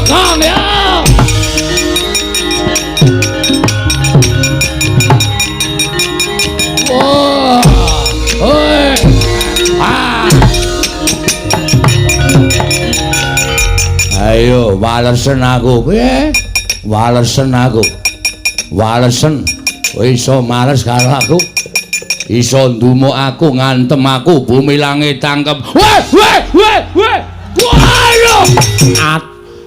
Kang ya. Wah. Oi. Ah. Ayo walesen aku. Piye? Walesen aku. Walesen. Kowe iso males karo aku. Iso ndumuk aku, ngantem aku, bumi langit tangkep. Weh, weh, weh, weh. Waduh.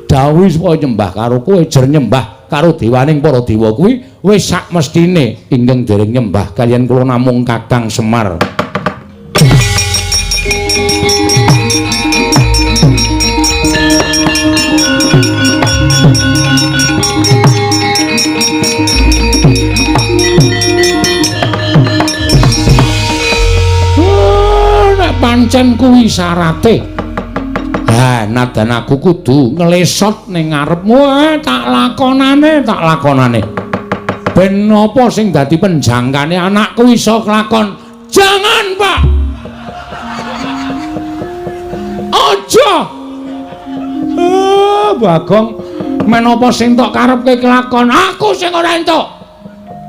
Dawuh supaya nyembah karo kowe, jer nyembah karo dewaning para dewa kuwi wis sak mestine ingkang dereng nyembah kaliyan kula namung Kakang Semar. Pancen kuwi syarate. Ha, nadan aku kudu nglesot ning ngarepmu, tak lakonane, tak lakonane. Ben apa sing dadi penjangkane anakku iso kelakon. Jangan, Pak. Aja. Bagong, men apa sing tok karepke kelakon, aku sing ora entuk.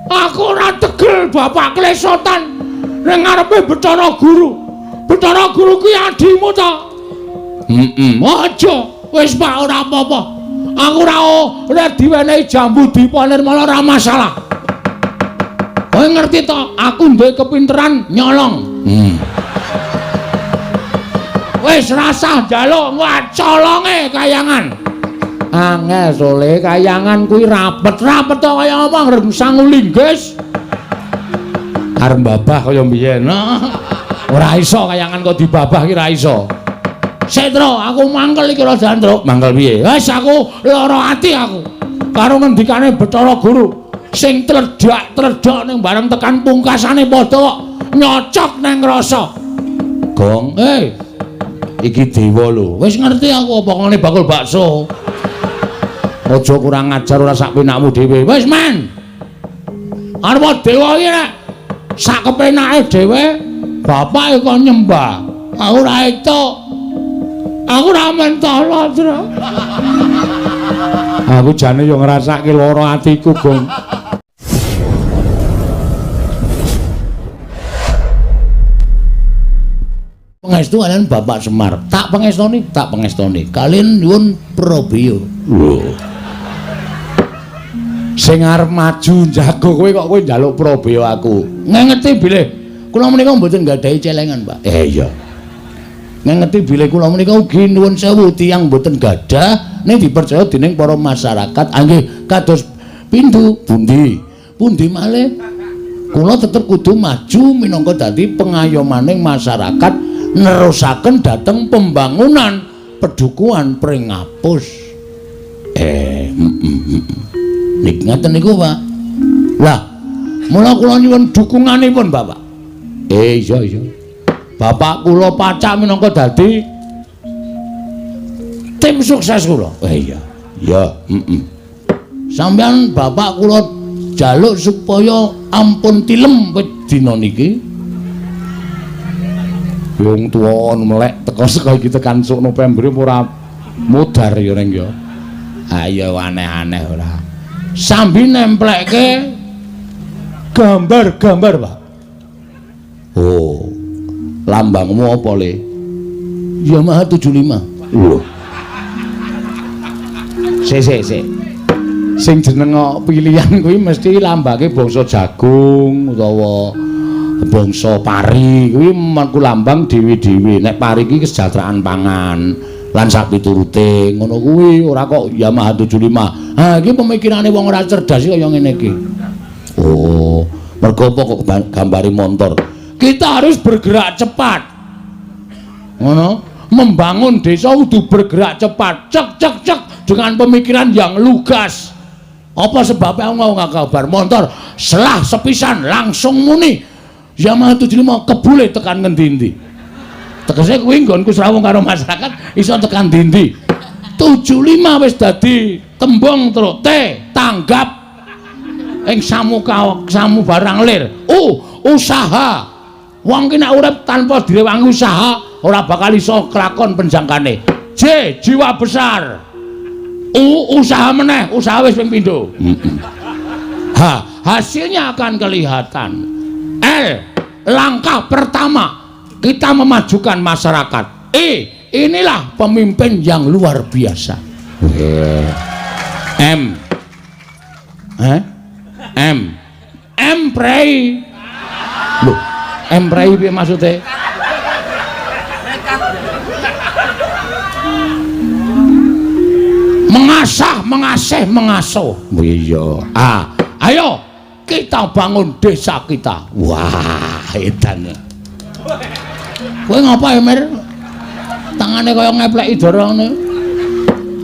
Aku ora tegel bapak klesotan ning ngarepe Bathara Guru. Bathara Guru kuwi adimu ta? Heeh. Aja, wis Pak ora apa-apa. Aku ora diwenehi jambu dipa nirmala ora masalah. Kowe ngerti to, aku duwe kepinteran nyolong. Wis rasah njaluk colonge kayangan. Angel sole kayangan kuwi rapet-rapet to kaya apa ngreng sangu linggis. Arep babah kaya mbiyen. Ora iso kayangan kok dibabah ki ora iso. Setro, aku mangkel iki rada Andruk. Mangkel piye? Wis aku lara ati aku. Karo ngendikane Bathara Guru sing tledhak-tledhok ning bareng tekan pungkasane padha kok nyocok nang rasa. Gong, iki dewa lho. Wis ngerti aku apa ngene bakul bakso. Aja kurang ajar ora sak penakmu dhewe. Wis men. Arep dewa iki nek sak kepenake dhewe bapak kok nyembah. Aku ora entuk. Aku ora mentolo, Tru. Aku jane yo ngrasake lara atiku, Gong. Pangestu kalian Bapak Semar. Tak pangestoni, tak pangestoni. Kalian nyuwun prabeya. Lho. Sing arep maju njago kowe kok kowe njaluk prabeya aku. Ngengeti bilih kula menika mboten nggadahi celengan, Pak. Iya. Ngengeti bilih kula menika ugi nuwun sewu tiyang mboten gadah ning dipercaya dening para masyarakat anggih kados pintu pundi. Pundi malih kula tetep kudu maju minangka dadi pengayomaning masyarakat nerusaken dhateng pembangunan pedukuhan Pringapus. Niki ngaten niku, Pak. Lah, mula kula nyuwun dukunganipun, Bapak. Iya iya. Bapak kula pacak minangka dadi tim sukses kula. Iya. Ya, heeh. Sampeyan bapak kula jaluk supaya ampun tilem dina niki. Wong tuwa melek teko saka iki tekan sok November ora mudhar ya ning ya. Ayo aneh-aneh ora. Sambi nemplekke gambar-gambar, Pak. Oh. Lambangmu apa, Le? Yamaha 75. Lho. Sik sik sik. Sing jeneng pilihan kuwi mesti lambange bangsa jagung utawa bangsa pari kuwi mengku lambang dhewe-dhewe. Nek pari iki kesejahteraan pangan lan sak piturute ngono kuwi ora kok Yamaha 75. Ha iki pemikirane wong ora cerdas iki kaya ngene iki. Oh, mergo apa kok gambare montor? Kita harus bergerak cepat. Ngono, membangun desa kudu bergerak cepat. Cek cek cek dengan pemikiran yang lugas. Apa sebabnya aku mau kabar motor selah sepisan langsung muni Yamaha 75 kebule tekan ngendi-endi. Tegese kuwi nggonku srawung karo masyarakat iso tekan ndi-ndi. 75 wis dadi tembung truk T tanggap ing samuka samu barang lir. U usaha. Wong ki nek urip tanpa direwangi usaha ora bakal iso kelakon penjangkane. J jiwa besar. U usaha meneh, usaha wis ping pindho. H hasilnya akan kelihatan. L langkah pertama kita memajukan masyarakat. E inilah pemimpin yang luar biasa. M M M prei. Loh, M prei piye maksude? Mengasah, mengasih, mengasuh. Iya. Ah, ayo kita bangun desa kita. Wah, edan. Kowe ngapa, Mir? Tangane kaya ngepleki dara ngene.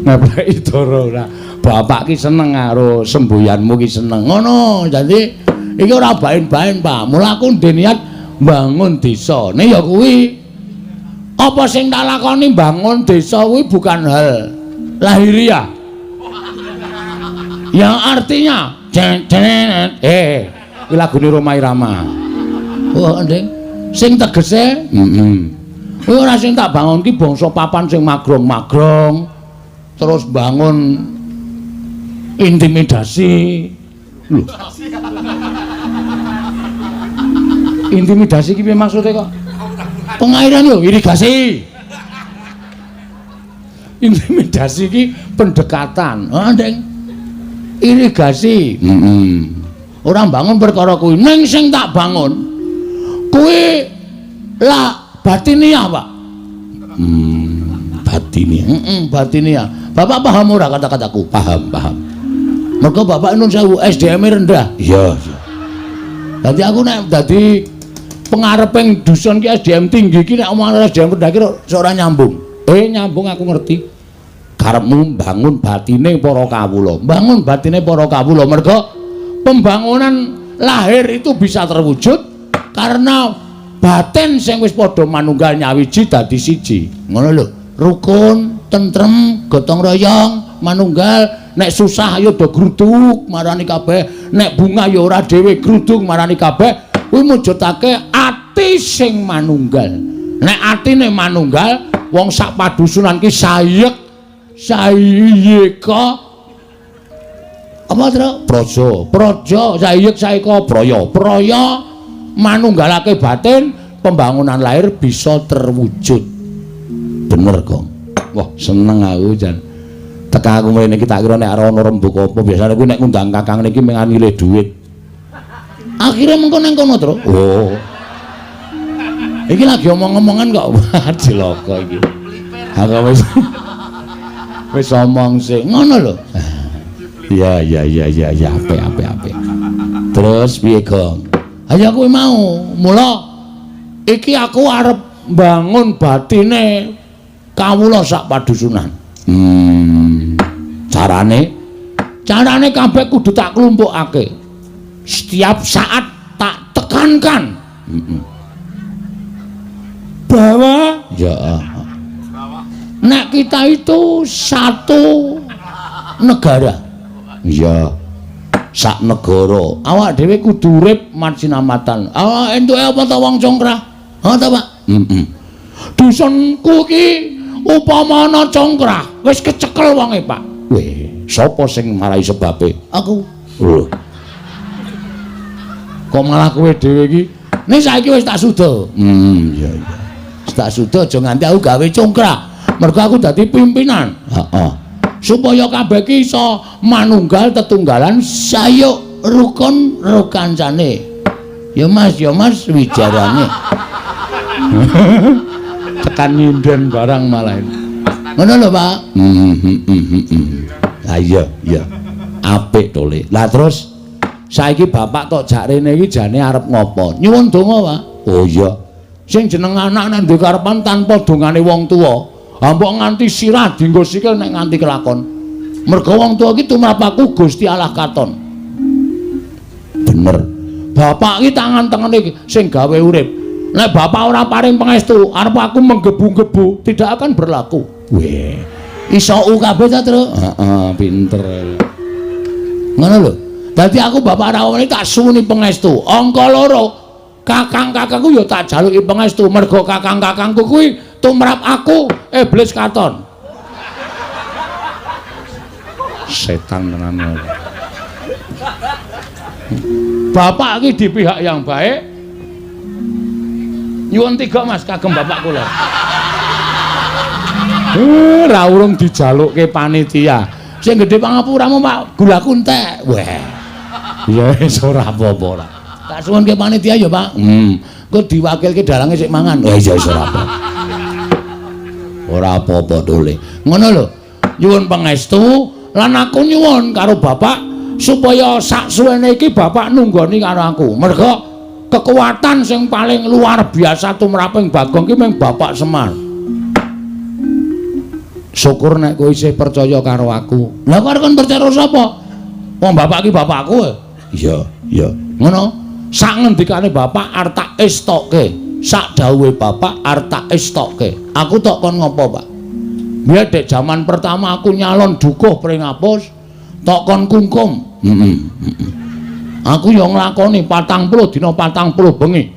Ngepleki dara ora. Bapak ki seneng karo semboyanmu ki seneng. Ngono, dadi iki ora baen-baen, Pak. Mula aku ndek niat bangun desa. Ne ya kuwi. Apa sing tak lakoni bangun desa kuwi bukan hal lahiriah. Yang artinya iki lagune Rhoma Irama. Oh, nding. Sing tegese, kuwi ora sing tak bangun ki bangsa papan sing magrong-magrong. Terus bangun intimidasi. Lho. Intimidasi ki piye maksude kok? Pengairan lho, irigasi. Intimidasi ki pendekatan. Ah, nding. Irigasi. Ora bangun perkara kuwi. Ning sing tak bangun kuwi lah batiniah, Pak. Batiniah. Batiniah. Bapak paham ora kata-kataku? Paham, paham. Mergo bapak nun sewu SDM rendah. Iya, iya. Dadi aku nek dadi pengareping dusun ki SDM tinggi ki nek omongan SDM rendah ki ora nyambung. Nyambung aku ngerti. Karepmu bangun batine para kawula. Bangun batine para kawula mergo pembangunan lahir itu bisa terwujud karena batin sing wis padha manunggal nyawiji dadi siji. Ngono lho. Rukun, tentrem, gotong royong, manunggal. Nek susah ayo do gruduk marani kabeh, nek bunga ya ora dhewe gruduk marani kabeh. Kuwi mujudake ati sing manunggal. Nek atine manunggal, wong sak padusunan ki sayek sayeka apa tro? Praja, praja sayek saeka praya. Praya manunggalake batin, pembangunan lahir bisa terwujud. Bener, Gong. Wah, seneng aku jan. Teka aku mrene iki tak kira nek ana rembug apa, biasane kuwi nek ngundang kakang niki mung nilih dhuwit. Akhire mengko nang kono, Tru. Oh. Iki lagi omong-omongan kok. Wah, cilaka iki. Aku wis wis omong sing ngono lho. Iya, iya, iya, iya, iya, apik, apik, apik. Terus piye, Gong? Ayo kuwi mau. Mula iki aku arep bangun batine kawula sak padusunan. Carane? Carane kabeh kudu tak klumpukake. Setiap saat tak tekankan. Bahwa ya nek kita itu satu negara. Iya. Sak negara. Awak dhewe kudu urip masinamatan. Awak entuke apa ta wong congkrah? Ha ta, Pak? Dusunku ki upama ana congkrah, wis kecekel wonge, Pak. Weh, sapa sing marai sebabe? Aku. Lho. Kok malah kowe dhewe iki? Ning saiki wis tak suda. Iya iya. Wis tak suda aja nganti aku gawe congkrah. Mergo aku dadi pimpinan. Heeh. Supaya kabeh ki iso manunggal tetunggalan sayuk rukun rukancane. Ya Mas, ya Mas wijarane. Tekan nyinden barang malah. Ngono lho, Pak. Ha iya, iya. Apik to, Le. Lah terus saiki bapak tok jak rene iki jane arep ngopo? Nyuwun donga, Pak. Oh iya. Sing jeneng anak nek duwe karepan tanpa dongane wong tuwa, mbok nganti sirah dienggo sikil nek nganti kelakon. Mergo wong tuwa iki tumrap aku Gusti Allah katon. Bener. Bapak iki tangan tengene sing gawe urip. Nek bapak ora paring pangestu, arep aku menggebu-gebu tidak akan berlaku. Weh. Iso u kabeh ta, Tru? Heeh, pinter. Ngono lho. Dadi aku bapak rawuh tak suwuni pangestu. Angka loro, kakang-kakangku ya tak jaluki pangestu mergo kakang-kakangku kuwi tumrap aku iblis katon. Setan tenan. Bapak iki di pihak yang baik. Nyuwun tiga Mas kagem bapak kula. Ra urung dijalukke panitia. Sing gedhe pangapuramu Pak, gulaku entek. Weh. Ya wis ora apa-apa ora. Tak suwunke panitia ya, Pak. Engko diwakilke dalange sik mangan. Ya iya wis ora apa. Ora apa-apa dole. Ngono lho. Nyuwun pangestu lan aku nyuwun karo bapak supaya sak suwene iki bapak nunggoni karo aku. Mergo kekuatan sing paling luar biasa tumraping Bagong ki mung Bapak Semar. Syukur nek kowe isih percaya karo aku. Lah kok kon percaya karo sapa? Wong bapak ki bapakku. Iya, iya. Ngono. Sak ngendikane bapak arep tak estokke. Sak dawuhe bapak arep tak estokke. Aku tok kon ngopo, Pak? Biyen dek jaman pertama aku nyalon dukuh Pringapus, tok kon kungkum. Heeh. Aku ya nglakoni 40 dina 40 bengi.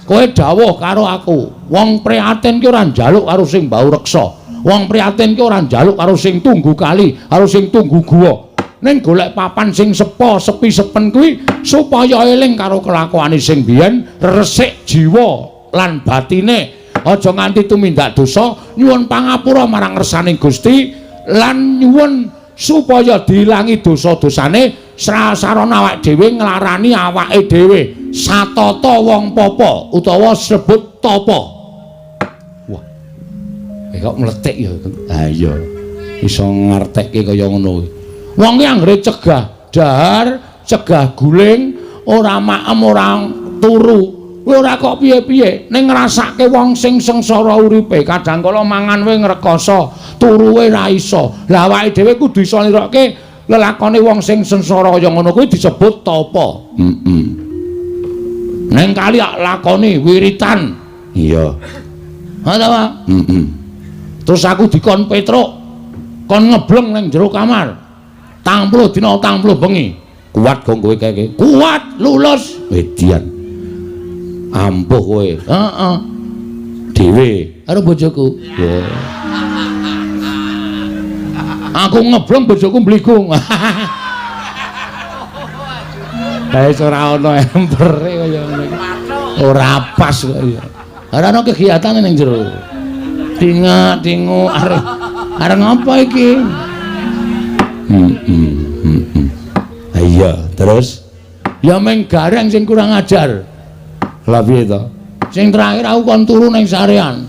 Kowe dawuh karo aku, wong prihatin ki ora njaluk karo sing bau reksa. Wong prihatin ki ora njaluk karo sing tunggu kali, karo sing tunggu guwa. Ning golek papan sing sepo, sepi sepen kuwi supaya eling karo kelakuane sing biyen, resik jiwa lan batine. Aja nganti tumindak dosa, nyuwun pangapura marang ngersaning Gusti lan nyuwun supaya diilangi dosa-dosane. Sarana awake dhewe nglarani awake dhewe satata wong papa utawa sebut tapa. Wah. Kok mletik ya. Ha iya. Iso ngertekke kaya ngono kuwi. Wong ki anggere cegah dahar, cegah guling, ora maem, ora turu. Kuwi ora kok piye-piye, ning ngrasake wong sing sengsara uripe, kadang kala mangan wae ngrekoso, turu wae ra iso. Lah awake dhewe kudu iso nirokke lelakone wong sing sengsara kaya ngono kuwi disebut tapa. Heeh. Neng kali lakoni wiritan. Iya. Ha ta, Pak? Heeh. Terus aku dikon Petruk, kon ngebleng ning jero kamar. 40 dina 40 bengi. Kuat gong kowe kae? Kuat, lulus. Edian. Ampuh kowe. Heeh. Dhewe karo bojoku. Wah. Aku ngebleng bojoku mbligung. Lah wis ora ana empere kaya ngono iki. Ora pas kok ya. Ora ana kegiatan ning jero. Dingak-dinguk arep arep ngapa iki? Iya, terus ya meng gareng sing kurang ajar. Lah piye to? Sing terakhir aku kon turu ning sarean.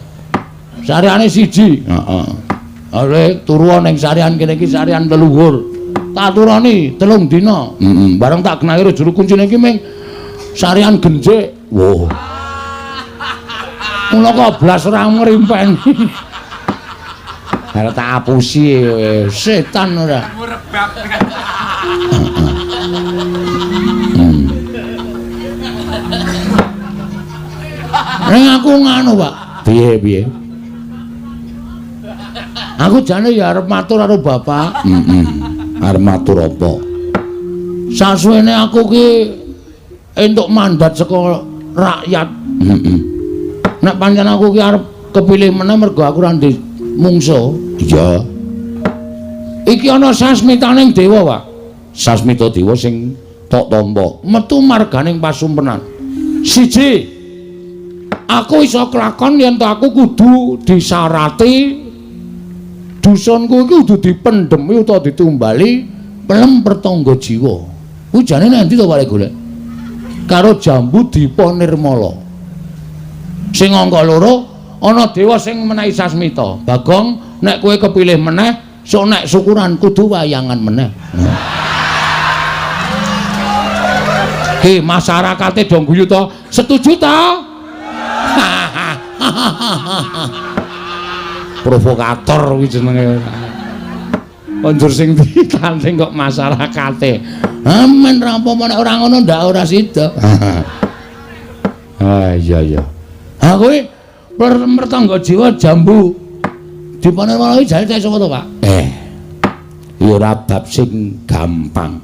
Sareane siji. Heeh. Are turu ning sarean kene iki sarean leluhur. Tak turoni 3 dina. Heeh. Bareng tak genahke juru kuncine iki meng sarean genjik. Wah. Ngono kok blas ora ngrimpeni. Arep tak apusi setan ora. Ning aku nganu, Pak. Piye piye? Aku jane ya arep matur karo bapak. Heeh. Arep matur apa? Sasuwene aku ki entuk mandat saka rakyat. Heeh. Nek pancen aku ki arep kepilih meneh mergo aku ora ndek mungsuh. Iya. Iki ana sasmitaning dewa, Pak. Sasmita dewa sing tok tampa metu marganing pasumpenan. Siji, aku iso kelakon yen to aku kudu disarati dusunku iki kudu dipendhemi utawa ditumbali pelem pertangga jiwa. Kuwi jane nang endi to Pak golek? Karo jambu Dipa Nirmala. Sing angka loro ana dewa sing menehi sasmita. Bagong, nek kowe kepilih meneh, sok nek syukuran kudu wayangan meneh. Ki masyarakate do guyu to? Setuju to? Provokator kuwi jenenge. Konjur sing ditanding kok masyarakate. Amen ra apa-apa nek ora ngono ndak ora sida. Ah iya iya. Ha kowe mertangga jiwa jambu Dipa Nirmala iki jane sapa to, Pak? Ya ora bab sing gampang.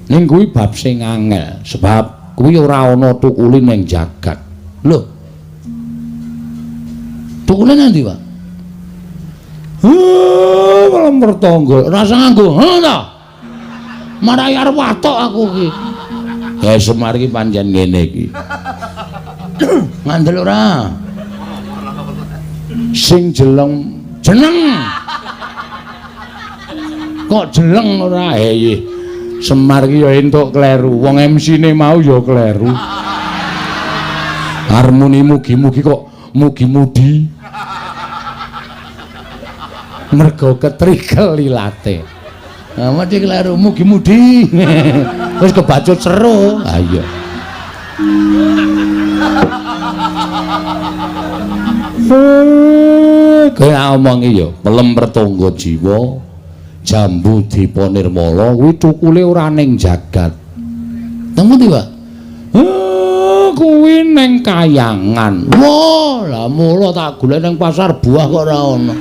Ning kuwi bab sing angel, sebab kuwi ora ana tukule ning jagat. Lho. Tukule nang ndi, Pak? Pelem pertangga, rasa nganggo. Ha ta. Marai arep watok aku iki. Ya Semar iki pancen ngene iki. Ngandel ora? Sing jeleng jeneng. Kok jeleng ora? Eh Semar iki ya entuk kleru. Wong MC-ne mau ya kleru. Harmoni mugi-mugi kok mugi-mudi. Mergo ketrikel ilate. Nah, mesti kleru mugi-mudi. Wis kebacut seru. Ha iya. Kowe omongi ya, pelem pertangga jiwa. Jambu Dipa Nirmala kuwi cukule ora ning jagat. Teng pundi, Pak? Kuwi ning kayangan. Wah, lah mula tak golek ning pasar buah kok ora ana.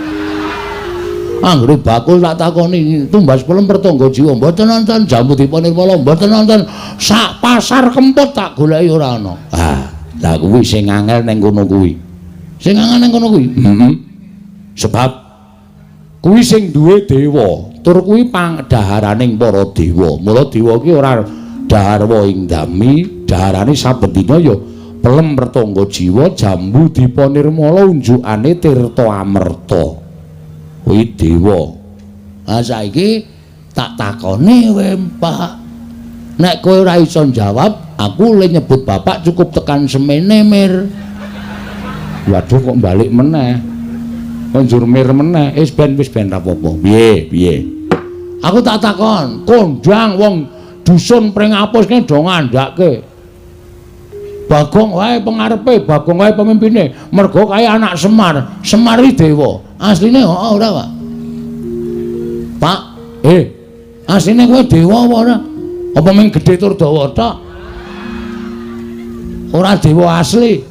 Anggere bakul tak takoni tumbas pelem pertangga jiwa mboten nonton Jambu Dipa Nirmala mboten nonton sak pasar Kempot tak goleki ora ana. Ah, lah kuwi sing angel ning kono kuwi. Sing angel ning kono kuwi. Heeh. Sebab kuwi sing duwe dewa, tur kuwi pangdaharaning para dewa. Mula dewa ki ora dhahar ing dami, daharane saben dina ya pelem pertangga jiwa Jambu Dipa Nirmala unjukane Tirta Amerta. Kuwi dewa. Ah saiki tak takoni kowe, Pak. Nek kowe ora iso njawab, aku le nyebut bapak cukup tekan semene, Mir. Waduh kok balik meneh. Njur mir meneh, wis ben ra apa-apa. Piye, piye? Aku tak takon, kondang wong dusun Pringapus kene do ngandhake. Bagong wae pengarepe, Bagong wae pemimpine, mergo kae anak Semar, Semar iki dewa. Asline heeh ora, Pak? Pak, asline kowe dewa apa ora? Apa mung gedhe tur dawa tok? Ora dewa asli.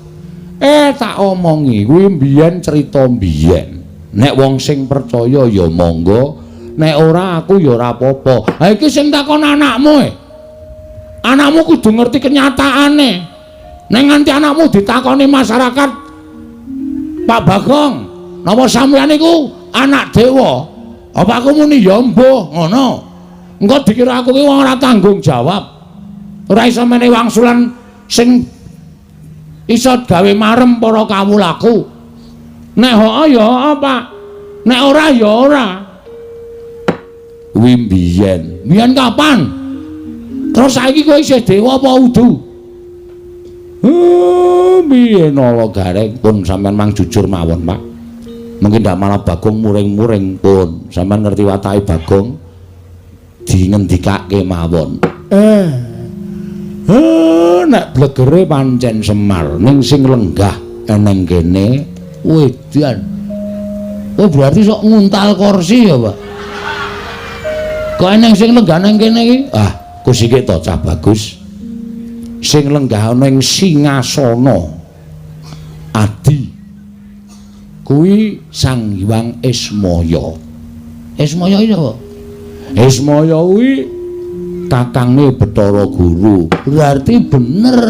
Tak omongi kuwi mbiyen cerita mbiyen. Nek wong sing percaya ya monggo, nek ora aku ya ora apa-apa. Ha iki sing takon anakmu e. Anakmu kudu ngerti kenyataane. Nek nganti anakmu ditakoni masyarakat, Pak Bagong, napa sampeyan niku anak dewa? Apa aku muni ya mbuh ngono. Engko dikira aku ki wong ora tanggung jawab. Ora iso menehi wangsulan sing iso gawe marem para kawulaku. Nek heeh ya heeh, Pak. Nek ora ya ora. Kuwi mbiyen. Mbiyen kapan? Terus saiki kowe isih dewa apa udu? Biyen ala gareng pun sampean mang jujur mawon, Pak. Mungkin ndak malah Bagong muring-muring pun. Sampean ngerti watake Bagong dingendikake mawon. Nek blegere pancen Semar ning sing lenggah eneng kene wedan. Oh berarti sok nguntal kursi ya, Pak. Kok eneng sing lenggah nang kene iki? Ah, kusike to cah bagus. Sing lenggah ana ing singasana adi kuwi Sang Hyang Ismaya. Ismaya iki sapa? Ismaya kuwi kakangne Bathara Guru. Berarti bener.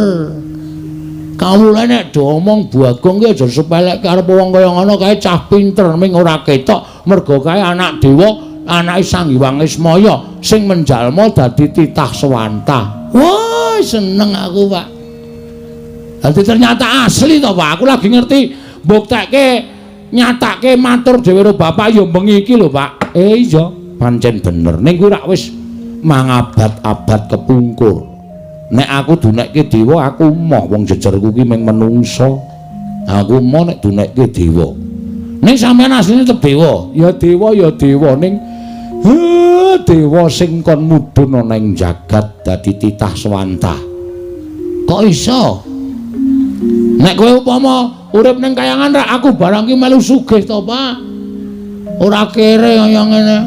Kawula nek do omong Bagong ki aja sepelekke arep wong kaya ngono kae cah pinter ming ora ketok mergo kae anak dewa, anake Sang Hyang Ismaya sing menjalma dadi titah swantah. Wah, seneng aku, Pak. Dadi ternyata asli to, Pak. Aku lagi ngerti mbuktekke nyatake matur dhewe karo bapak ya bengi iki lho, Pak. Iya, pancen bener. Ning kuwi rak wis mangabad-abad kepungkur. Nek aku dunekke dewa aku moh wong jejerku ki mung menungsa. Aku moh nek dunekke dewa. Ning sampeyan asline tetep dewa. Ya dewa ya dewa ning dewa sing kon mudhun ana ing jagat dadi titah swantah. Kok iso? Nek kowe upama urip ning kayangan rak aku barang ki melu sugih to, Pak. Ora kere kaya ngene.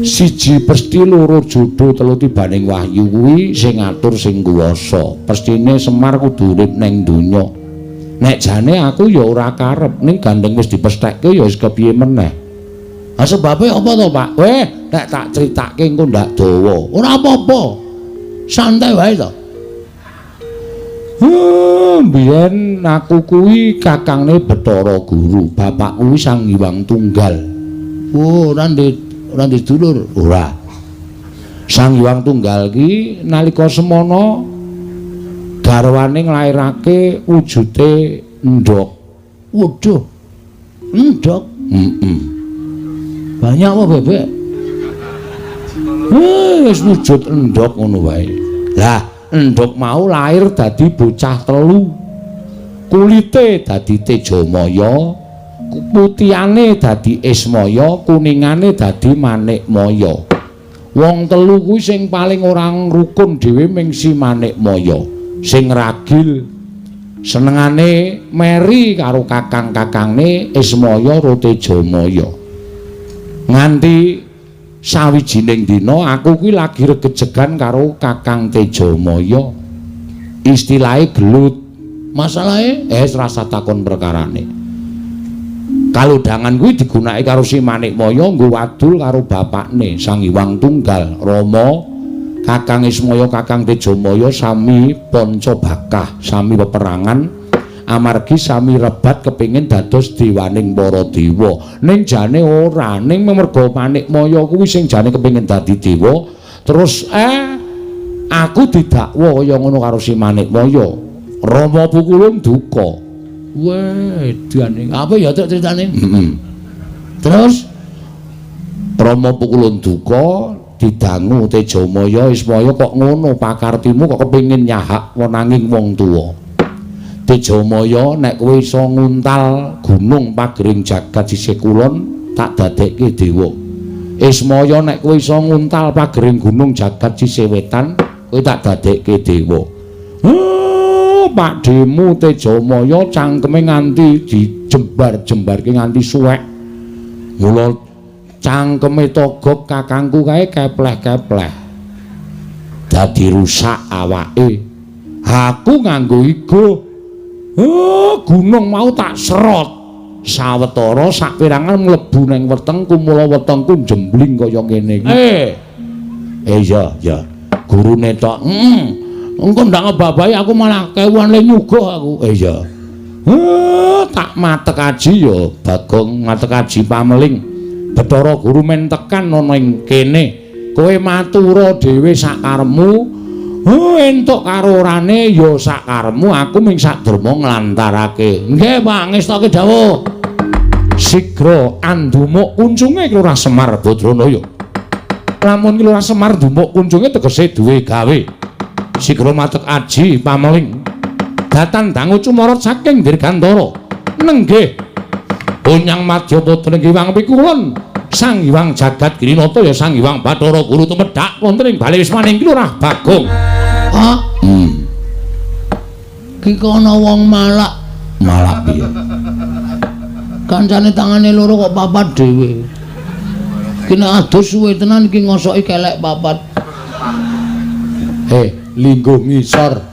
Siji pesti loro jodo telu tibaning wahyu kuwi sing ngatur sing kuwasa. Pestine Semar kudu urip ning donya. Nek jane aku ya ora karep ning gandeng wis dipesthekke ya wis kepiye meneh. Ha sebabe apa to, Pak? Weh, nek tak critake engko ndak dawa. Ora apa-apa. Santai wae to. Mbiyen aku kuwi kakangne Bathara Guru, bapak kuwi Sang Hyang Tunggal. Oh, ora ndek dulur. Ora. Sang Hyang Tunggal ki nalika semana garwane nglairake wujude endhog. Waduh. Endhog. Heeh. Banyak apa bebek? Wis wujud endhog ngono wae. Lah, endhog mau lahir dadi bocah telu. Kulite dadi Tejamaya, putihane dadi Ismaya, kuningane dadi Manikmaya. Wong telu kuwi sing paling ora rukun dhewe ming si Manikmaya. Sing ragil senengane meri karo kakang-kakangne Ismaya ro Tejamaya. Nganti sawijining dina aku kuwi lagi regejegan karo Kakang Tejamaya. Istilahe gelut. Masalahe rasa takon perkarane. Kalodhangan kuwi digunakake karo si Manikmaya nggo wadul karo bapakne Sang Hyang Tunggal Rama. Kakang Ismaya, Kakang Tejamaya sami panca bakah, sami peperangan amargi sami rebat kepingin dados dewaning para dewa. Ning jane ora, ning merga Manikmaya kuwi sing jane kepingin dadi dewa, terus aku didakwa kaya ngono karo si Manikmaya. Rama Pukulun duka. Weh, edane. Apa ya tok critane? Heeh. Terus Rama Pukulun duka didangu Tejamaya Ismaya kok ngono pakartimu kok kepingin nyahak wenanging wong tuwa. Tejamaya nek kowe iso nguntal gunung pagering jagat sisih kulon tak dadekke dewa. Ismaya nek kowe iso nguntal pagering gunung jagat sisih wetan kowe tak dadekke dewa. Pakdhemu Tejamaya cangkeme nganti dijembar-jembarke nganti suwek. Mula cangkeme Togog kakangku kae kepleh-kepleh. Dadi rusak awake. Aku nganggo igo. Oh, gunung mau tak serot. Sawetara saperangan mlebu nang wetengku, mula wetengku jembling kaya ngene iki. Iya, iya. Gurune tok. Engko ndak ngebabahi aku malah kewuan le nyuguh aku. Iya. Tak matek aji ya, Bagong matek aji pameling. Bathara Guru men tekan ana ing kene. Kowe matura dhewe sakaremu. Entuk karo orane ya sakaremu, aku ming saderma nglantarake. Nggih, Pak, ngestoke dawuh. Sigra andumuk kuncunge Lurah Semar Badranaya. Lamun Lurah Semar ndumuk kuncunge tegese duwe gawe. Sigra matek aji pameling. Datan dangu cumorot saking Dirgantara. Nenggih. Onyang Madyapada Hyang Pikulun. Sang Hyang Jagat Girinata ya Sang Hyang Bathara Guru tumedhak wonten ing bale wismaning Lurah Bagong. Pak. Ki kono wong malak. Malak piye? Kancane tangane loro kok papat dhewe. Ki nek adus suwe tenan iki ngosoki kelek papat. Lingguh ngisor.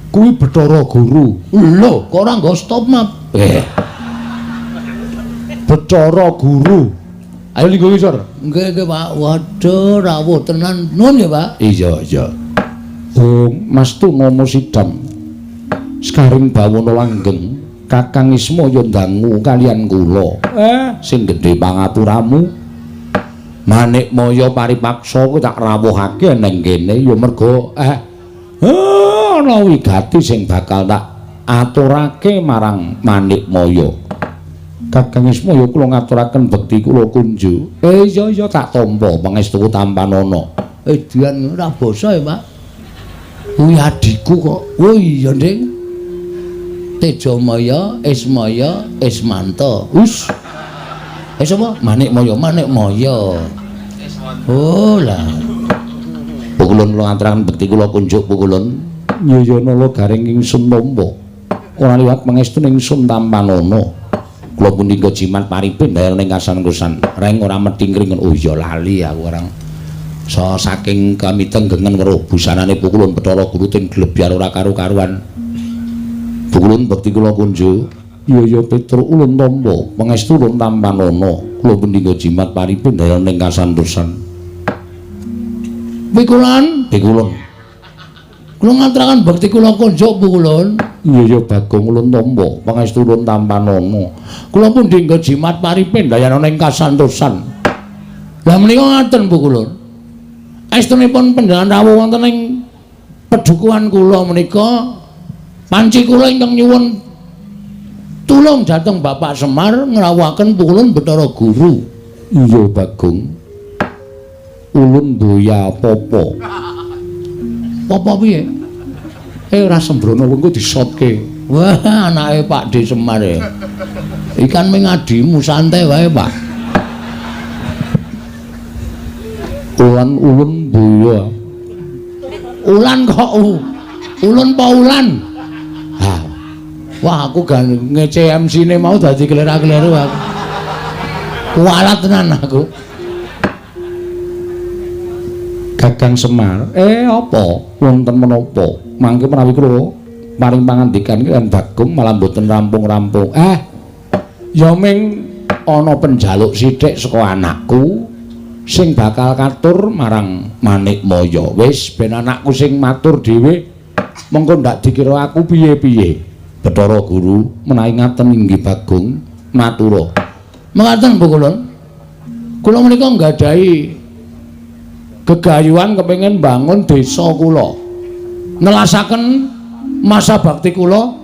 Kuwi Bathara Guru. Lho, kok ora nggo stop map? Bathara Guru. Ayo lingguh ngisor. Nggih, nggih, Pak. Waduh, rawuh tenan. Nuwun ya, Pak. Iya, iya. Oh, Mas Tunama Sidam. Sekaring bawana langgeng, Kakang Ismaya ndangu kalian kula. Sing gedhe pangapuramu. Manikmaya paripaksa kuwi tak rawuhake nang kene ya merga ana wigati sing bakal tak aturake marang Manikmaya. Kakang Ismaya kula ngaturaken bekti kula kunjuk. Iya iya tak tampa pangestu tampanana. Edian ora basa ya, Pak. Kuwi adhiku kok. Oh iya, Ding. Tejamaya, Ismaya, Ismanta. Us. Sapa? Manikmaya, Manikmaya. Oh lah. Pukulun kula ngaturaken bekti kula kunjuk pukulun. Nyayana garing ingsun tampa. Ora liwat pangestu ingsun tampanana. Kula punika jimat paripin dayang ning kasan-kusan. Reng ora methingkring. Oh iya lali aku orang. So saking kamitenggengen weruh busanane Pukulun Bathara Guru ting glebyar ora karu-karuan. Pukulun bekti kula kunjuk. Iya ya Petruk ulun tampa pangestu ulun tampanana. Kula punika jimat paripin dayang ning kasantosan. Pikulon, pikulun. Kula ngaturaken bekti kula kunjuk Pukulun. Iya ya Bagong ulun tampa pangestu ulun tampanana. Kula pundi nggo jimat paripin dayanana ing kasantosan. Lah menika ngaten Pukulun. Estunipun panjenengan rawuh wonten ing pedukuhan kula menika panci kula ingkang nyuwun tulung dhateng Bapak Semar ngrawuhaken Pukulun Bathara Guru. Iya Bagong. Ulun boya apa-apa. Apa piye? Ora sembrono wengko disotke. Wah, anake Pak D Semar e. Ikan ming adimu santai wae, Pak. Ulan ulun boya. Ulan kok u. Ulun pa ulan? Ha. Wah, aku gan ngece MC-ne mau dadi klera-kleru aku. Kualat tenan aku. Kakang Semar, apa? Wonten menapa? Mangke menawi kula paring pangandikan kaliyan Bagong malah mboten rampung-rampung. Ya ming ana penjaluk sithik saka anakku sing bakal katur marang Manikmaya. Wis ben anakku sing matur dhewe, mengko ndak dikira aku piye-piye. Bathara Guru menawi ngaten inggih Bagong matura. Mekaten Pukulun. Kula menika nggadahi gegayuhan kepengin bangun desa kula. Nelasaken masa bakti kula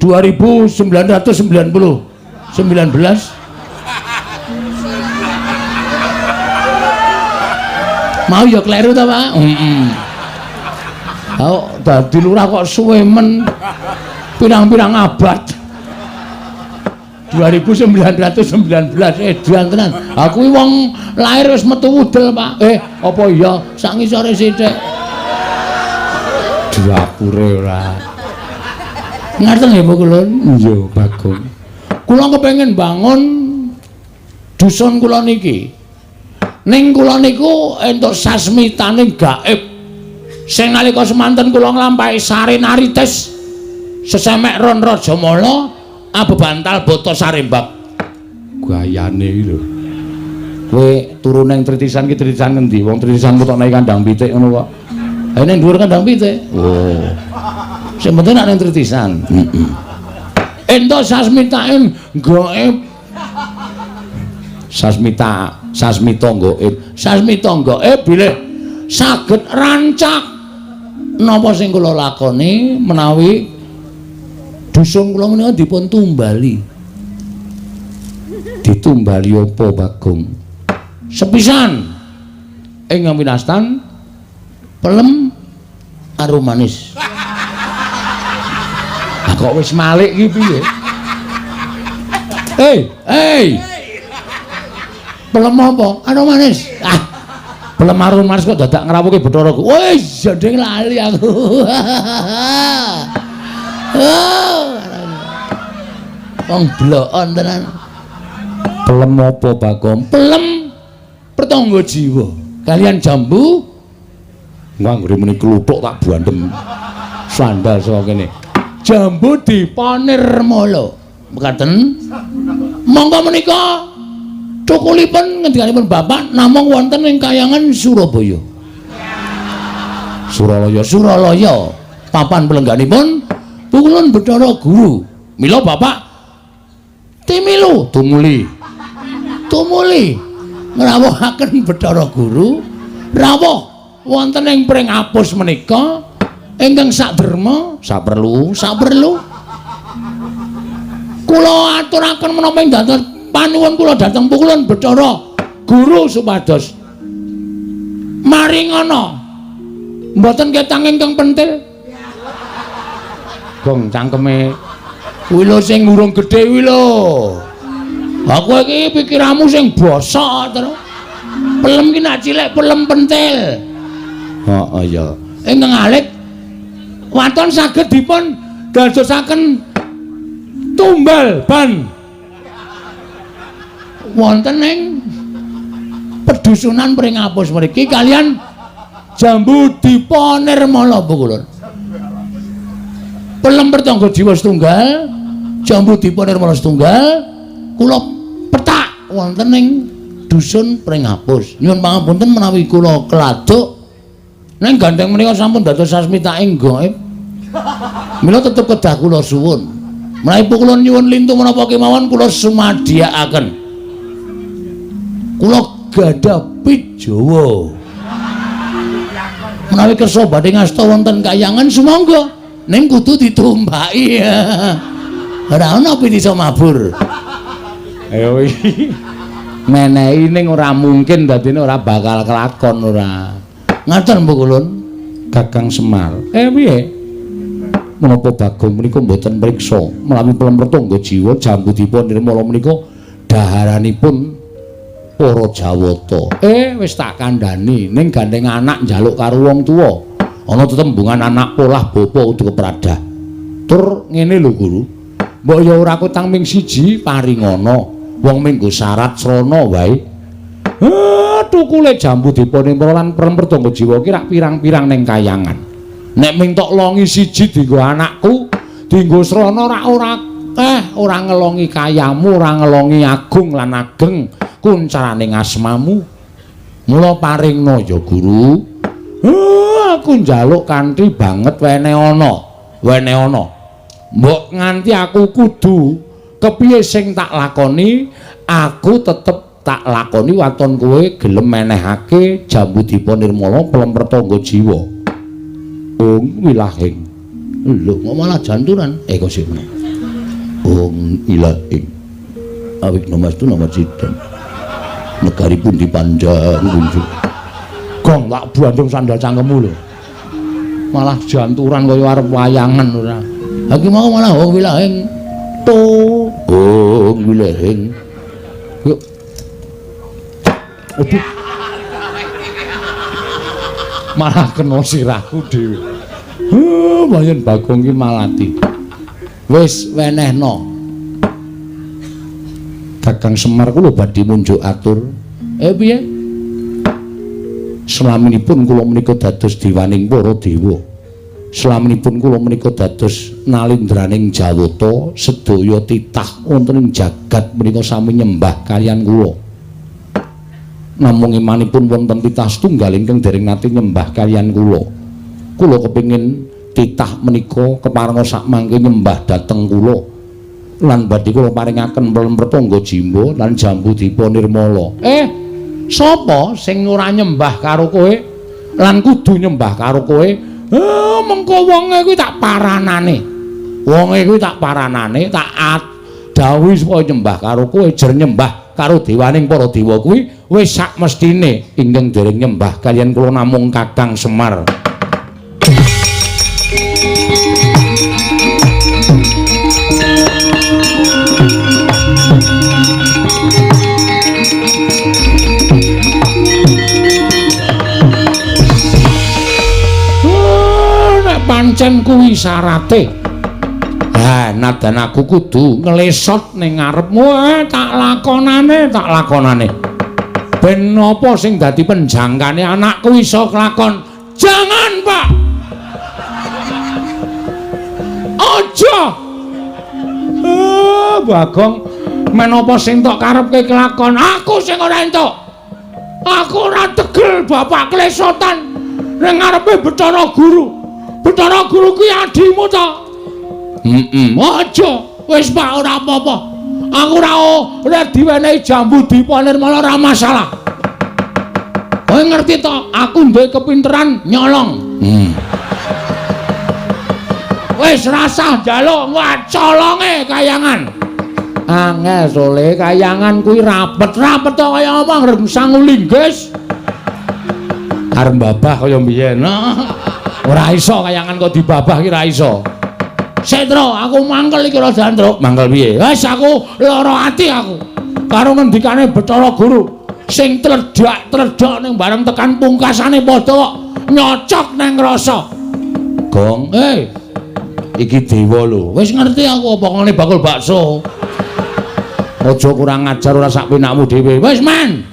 2990 19. Mau ya kleru ta, Pak? Heeh. Oh, dadi lurah kok suwe men pirang-pirang abad. 2919 edan tenan. Aku iki wong lahir wis metu wudel, Pak. Apa iya sak ngisore sithik. Dapure ora. Ngerti nggih Pukulun? Iya, Bagong. Kula kepengin bangun dusun kula niki. Ning kula niku entuk sasmitaning gaib. Sing nalika semanten kula nglampahi sarenarites sesemek ron Rajamala abebantal bata sarembak. Gayane iki lho. Kowe turu ning tritisan ki tritisan ngendi? Wong tritisan kok nek kandang pitik ngono kok. Ha ning dhuwur kandang pitik. Oh. Sing penting nek ning tritisan. Heeh. Entuk sasmitane gaib. Sasmita, sasmita gaib. Sasmita gaib bilih saged rancak napa sing kula lakoni menawi dusun kula menika dipun tumbali. Ditumbali apa, Bagong? Sepisan ing winastan pelem arum manis. Lah kok wis malik iki piye? Hei. Pelem apa? Arum manis. Ah. Pelem arum manis kok dadak ngrawuhke Bathara Guru. Wis jandeng lali aku. Oh. Wong blokon tenan. Pelem apa, Bagong? Pelem pertangga jiwa. Kalian jambu nganggere muni kluthuk tak buandem. Sandal saka kene. Jambu dipanirmala. Mekaten. Monggo menika cukulipun ngendikanipun Bapak namung wonten ing kayangan Surabaya. Suralaya, Suralaya. Papan pelengganipun Pukulun Bathara Guru. Mila Bapak timilu tumuli. Tumuli ngrawuhaken Bathara Guru rawuh wonten ing Pringapus menika ingkang saderma saperlu saperlu kula aturaken menapa ing dhateng panuwun kula dhateng Pukulun Bathara Guru supados maringana mboten ketang ingkang pentil. Gong cangkeme kuwi lho sing urung gedhe kuwi lho. Aku iki pikiranmu sing bosok terus. Pelem ki nak cilik pelem pentil. Heeh ya. Ingkang alit waton saged dipun dadosaken tumbal ban wonten ing pedusunan Pringapus mriki kalian jambu dipanirmala Pukulun. Pelem pertangga jiwa setunggal, jambu dipanirmala setunggal, kula petak wonten ing dusun Pringapus. Nyuwun pangapunten menawi kula keladuk Ning gandeng menika sampun dados sasmitaing gaib. Mila tetep kedah kula suwun. Menawi kula nyuwun lintu menapa kemawon kula sumadiyakaken. Kula gadah pit Jawa. Menawi kersa badhe ngasta wonten kayangan sumangga, ning kudu ditumpaki. Ora ana pit iso mabur. Ayo iki. Menehi ning ora mungkin dadine ora bakal kelakon ora. Ngaten Bu Kulun. Kakang Semar. Piye? Menapa Bagong menika mboten mriksa menawi Plemretangga Jiwa Jambudwipa Nirmala menika daharanipun para Jawata. Wis tak kandhani ning gandeng anak njaluk karo wong tuwa. Ana tetembungan anak polah bapa kudu kepradah. Tur ngene lho Guru. Mbok ya ora kutang ming siji paringana. Wong minggo syarat srana wae. Tukule Jambudwipa Nirmala lan Plemretangga Jiwa ki rak pirang-pirang ning kayangan. Nek ming tok longi siji dienggo anakku, dienggo srana rak ora ora ngelongi kayamu, ora ngelongi agung lan ageng kuncarane asmamu. Mula paringna ya Guru. Aku njaluk kanthi banget wene ana, wene ana. Mbok nganti aku kudu kepiye sing tak lakoni, aku tetep tak lakoni waton kowe gelem menehake Jambudwipa Nirmala Plemretangga Jiwa. Ong wilahing. Lho kok malah janturan? Kok sik meneh. Ong ilahing. Awik namastu nama cidhan. Negari pundi panjang kunjuk. Gong tak bandung sandal cangkemmu lho. Malah janturan kaya arep wayangan ora. Ha iki mau malah ong wilahing. To, ong wilahing. Yuk. Aduh. Malah kena sirahku dhewe. Bayan Bagong ki malati. Wis wenehno. Kakang Semar kula badhe munjuk atur. Piye? Selaminipun kula menika dados dewaning para dewa. Selaminipun kula menika dados nalindraning Jawata, sedaya titah wonten ing jagat menika sami nyembah kaliyan kula. Namung imanipun wonten titah setunggal ingkang dereng nate nyembah kaliyan kula. Kula kepingin titah menika keparenga sakmangke nyembah dhateng kula. Lan badhe kula paringaken Plemretangga Jimba lan Jambudwipa Nirmala. Sapa sing ora nyembah karo kowe lan kudu nyembah karo kowe? Mengko wonge kuwi tak paranane. Wonge kuwi tak paranane, tak dawuhi supaya nyembah karo kowe, jer nyembah karo dewaning para dewa kuwi wis sak mestine ingkang dereng nyembah kaliyan kula namung Kakang Semar. Nek pancen kuwi syarate, ha nadan aku kudu nglesot ning ngarepmu, tak lakonane, tak lakonane. Ben apa sing dadi penjangkane anakku iso kelakon. Jangan, Pak. Aja. Bagong, menapa sing tok karepke kelakon? Aku sing ora entuk. Aku ora tegel bapak klesotan ning ngarepe Bathara Guru. Bathara Guru kuwi adimu to? Heeh. Aja. Wis Pak ora apa-apa. Aku ora diwenehi Jambudwipa Nirmala ora masalah. Kowe ngerti to, aku duwe kepinteran nyolong. Wis rasah njaluk colonge kayangan. Angel sole kayangan kuwi rapet-rapet to kaya apa ngrengsang linggis. Arep babah kaya mbiyen. Ora iso kayangan kok dibabah ki ora iso. Setro, aku mangkel iki rada Andro. Mangkel piye? Wis aku lara ati aku. Karo ngendikane Bathara Guru sing tledhak-tledhok ning bareng tekan pungkasane padha kok nyocok nang rasa. Gong, iki dewa lho. Wis ngerti aku apa ngene bakul bakso. Aja kurang ajar ora sak penakmu dhewe. Wis men.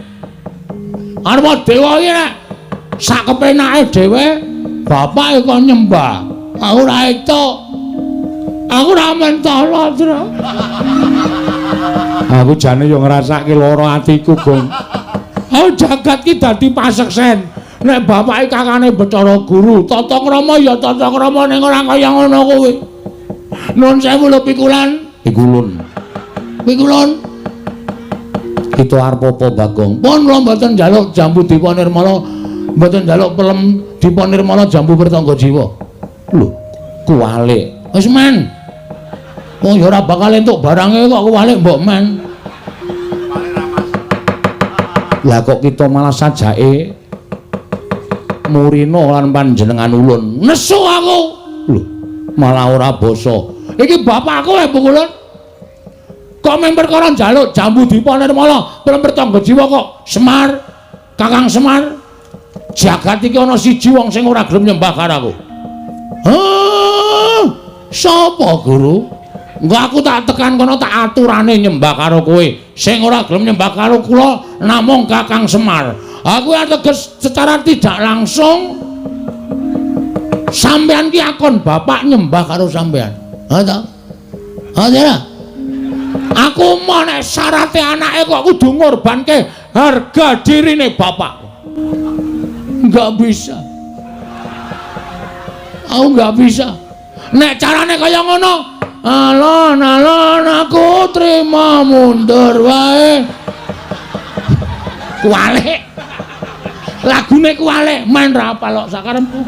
Arep dewa iki nek sak kepenake dhewe bapake kon nyembah. Aku ora entuk. Aku ora mentolo, Tru. Aku jane yo ngrasake lara atiku, Gong. Oh, jagat ki dadi paseksen. Nek bapake kakane Bathara Guru, tata krama ya tata krama ning ora kaya ngono kuwi. Nuwun sewu lho pikulan. Pikulun. Pikulun. Kita arep apa Bagong? Pun kula mboten njaluk jambu Dipa Nirmala, mboten njaluk pelem Dipa Nirmala jambu Pertangga Jiwa. Lho, kuwalik. Wis men. Wong ya ora bakal entuk barange kok kuwalik mbok men. Lah kok kita malah sajake murina lan panjenengan ulun. Nesu aku. Lho, malah ora basa. Iki bapakku e Pukulun. Kok mung perkara njaluk jambu Dipa Nirmala, pelem Pertangga Jiwa kok Semar, Kakang Semar. Jagat iki ana siji wong sing ora gelem nyembah karo aku. Hah? Sapa, Guru? Engko aku tak tekan kono tak aturane nyembah karo kowe. Sing ora gelem nyembah karo kula namung Kakang Semar. Aku ateges secara tidak langsung sampean ki akon bapak nyembah karo sampean. Ha ta? Ha ta? Aku mau nek syarate anake kok kudu ngorbanke harga dirine bapak. Enggak bisa. Aku enggak bisa. Nek carane kaya ngono, alon-alon aku trima mundur wae. Kuwalik. Lagune kuwalik, men ra apal kok sakarepku.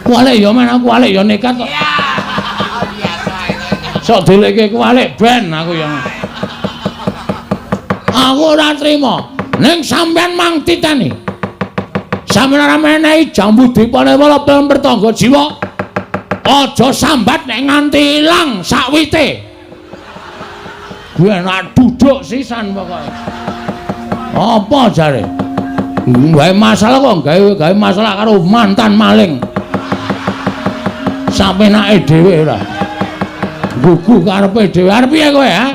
Kuwalik ya men aku kuwalik ya nekat kok. Sok delekke kuwalik ben aku ya. Aku ora trima. Ning sampean mang titeni. Sampeyan ora menehi jambu Dipa Nirmala pelem Pertangga Jiwa. Aja sambat nek nganti ilang sakwite. Kuwi enak duduk sisan pokoke. Apa jare? Gawe masalah kok gawe masalah karo mantan maling. Sapenake dhewe ora. Gugu karepe dhewe arep piye kowe ha?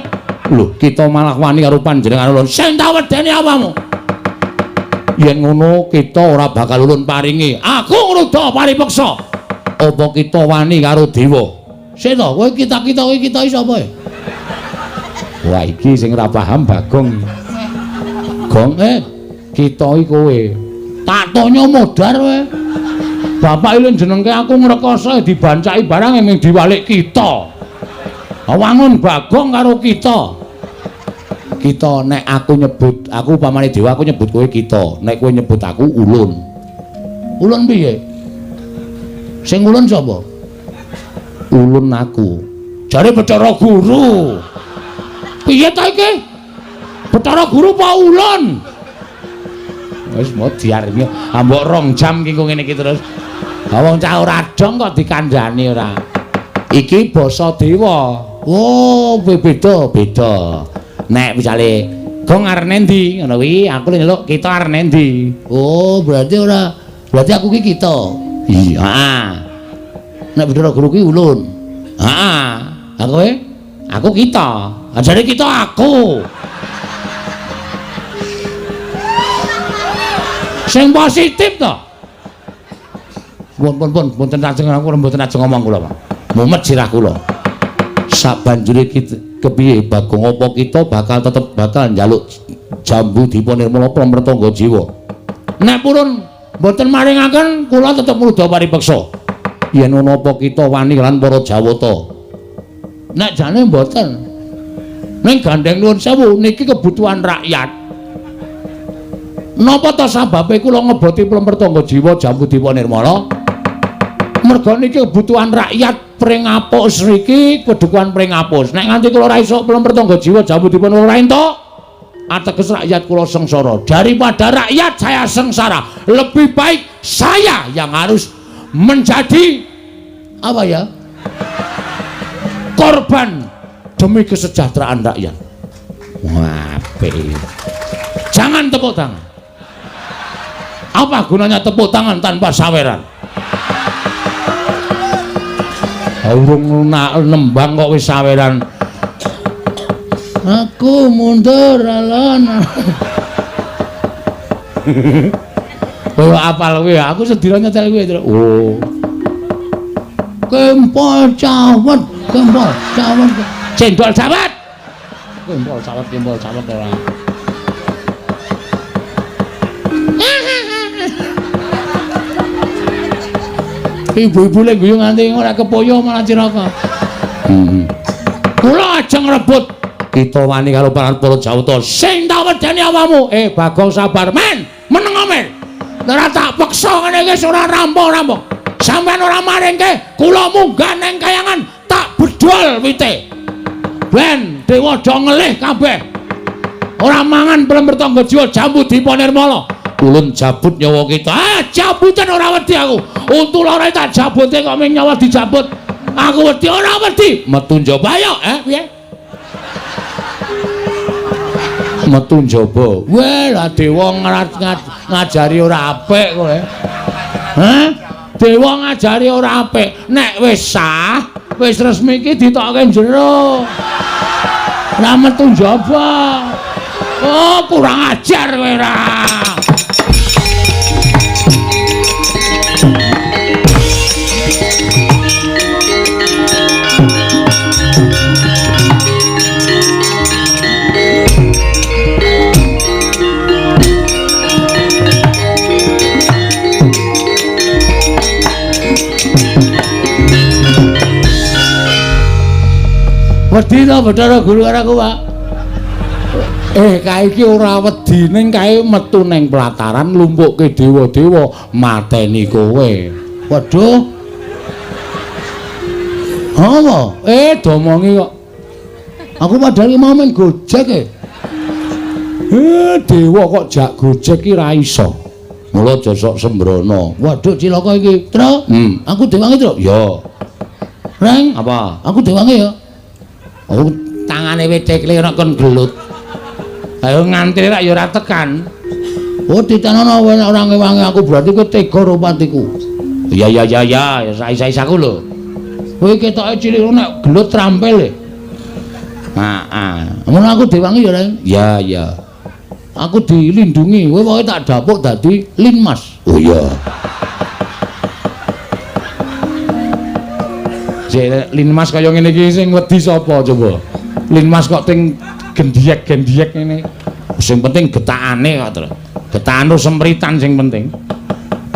Lho, kita malah wani karo panjenengan ulun. Sing tak wedeni apamu? Yen ngono kita ora bakal ulun paringi. Aku ngruda paripeksa. Apa kita wani karo dewa? Sik to, kowe kita-kita kowe kita iki sapa ya? Wah, iki sing ora paham Bagong. Gong kita iki kowe. Tak tonyo modar kowe. Bapak iki jenengke aku ngrekoso dibancaki barang ming diwalik kita. Wangun Bagong karo kita. Kita nek aku nyebut, aku upamane dewa aku nyebut kowe kita, nek kowe nyebut aku ulun. Ulun piye? Sing ulun sapa? Ulun aku. Jare Bathara Guru. Piye ta iki? Bathara Guru apa ulun? Wis mau diarep ambok rong jam ki ngene iki terus. Ha wong cah ora dong kok dikandhani ora. Iki basa dewa. Oh, beda beda. Nek misale Gong arep nendi ngono kuwi, aku nyeluk kita arep nendi. Oh, berarti ora, berarti aku ki kita. Iya, heeh. Nek Bathara Guru ki ulun. Heeh. Ha kowe? Aku kita. Jare kita aku. Sing positif to. Pun pun pun mboten ajeng aku mboten ajeng ngomong kula, Pak. Mumet sirah kula. Sabanjure kita kepiye Bagong apa kita bakal tetep bakal njaluk jambu Dipa Nirmala Pertangga Jiwa. Nek purun mboten maringaken kula tetep ngruda paripeksa. Yen ana apa kita wani lan para Jawata. Nek jane mboten. Ning gandeng nuwun sewu niki kebutuhan rakyat. Napa ta sababe kula ngeboti Pertangga Jiwa jambu Dipa Nirmala? Merga niki kebutuhan rakyat Pringapus riki, kedukuhan Pringapus. Nek nganti kula ora iso Pertangga Jiwa jambu Dipa ora entuk, ateges rakyat kula sengsara. Daripada rakyat saya sengsara, lebih baik saya yang harus menjadi apa ya? Korban demi kesejahteraan rakyat. Wah, apik. Jangan tepuk tangan. Apa gunanya tepuk tangan tanpa saweran? Urung nembang kok wis saweran. Aku mundur alon. Kowe apal kowe, aku sedina nyetel kowe. Oh. Kempol cawet, kempol cawet. Cendol cawet. Kempol cawet, kempol cawet ora. Ibu-ibu lek guyu nganti ora kepoyo malah cilaka. Kula ajeng rebut. Kita wani karo para Jawata. Sing tak wedeni awakmu. Bagong sabar, men. Meneng men. Ora tak peksa ngene iki ora rampung-rampung. Sampeyan ora maringke, kula munggah nang kayangan tak bedol wite. Ben dewa do ngelih kabeh. Ora mangan plember tangga jiwa jambu dipa nirmala. Ulun jabut nyawa kita. Ah, jabutan ora wedi aku. Untu loro tak jabute kok ming nyawa dijabut. Aku wedi ora wedi. Metu njaba ayo, piye? Metu njaba. Weh, lah dewa ngajari ora apik kowe. Hah? Dewa ngajari ora apik. Nek wis sah, wis resmi iki ditokke jero. Ora metu njaba. Oh, kurang ajar kowe ora. Wedi to Bathara Guru karo aku, Pak? Kae iki ora wedi ning kae metu ning pelataran lumpukke dewa-dewa mateni kowe. Waduh. Apa? Domongi kok. Aku padahal mau main Gojek e. Dewa kok jak Gojek ki ra iso. Mula aja sok sembrono. Waduh cilaka iki. Tru. Aku dewangi, Tru. Ya. Reng, apa? Aku dewangi ya. Oh, tangane wit-tekle ora kon gelut. Ayo ngantri rak ya ora tekan. Oh, ditanono ora ngewangi aku berarti kowe tega karo patiku. Ya ya ya ya, sais-saisaku lho. Kowe ketoke cilik nek gelut trampil e. Heeh. Ngono aku dewangi ya, Reng. Ya ya. Aku dilindungi, kowe pokoke tak dapuk dadi Linmas. Oh iya. Linmas kaya ngene iki sing wedi sapa coba? Linmas kok ting gendiyek-gendiyek ngene. Sing penting getakane kok, Tru. Getakan sempritan sing penting.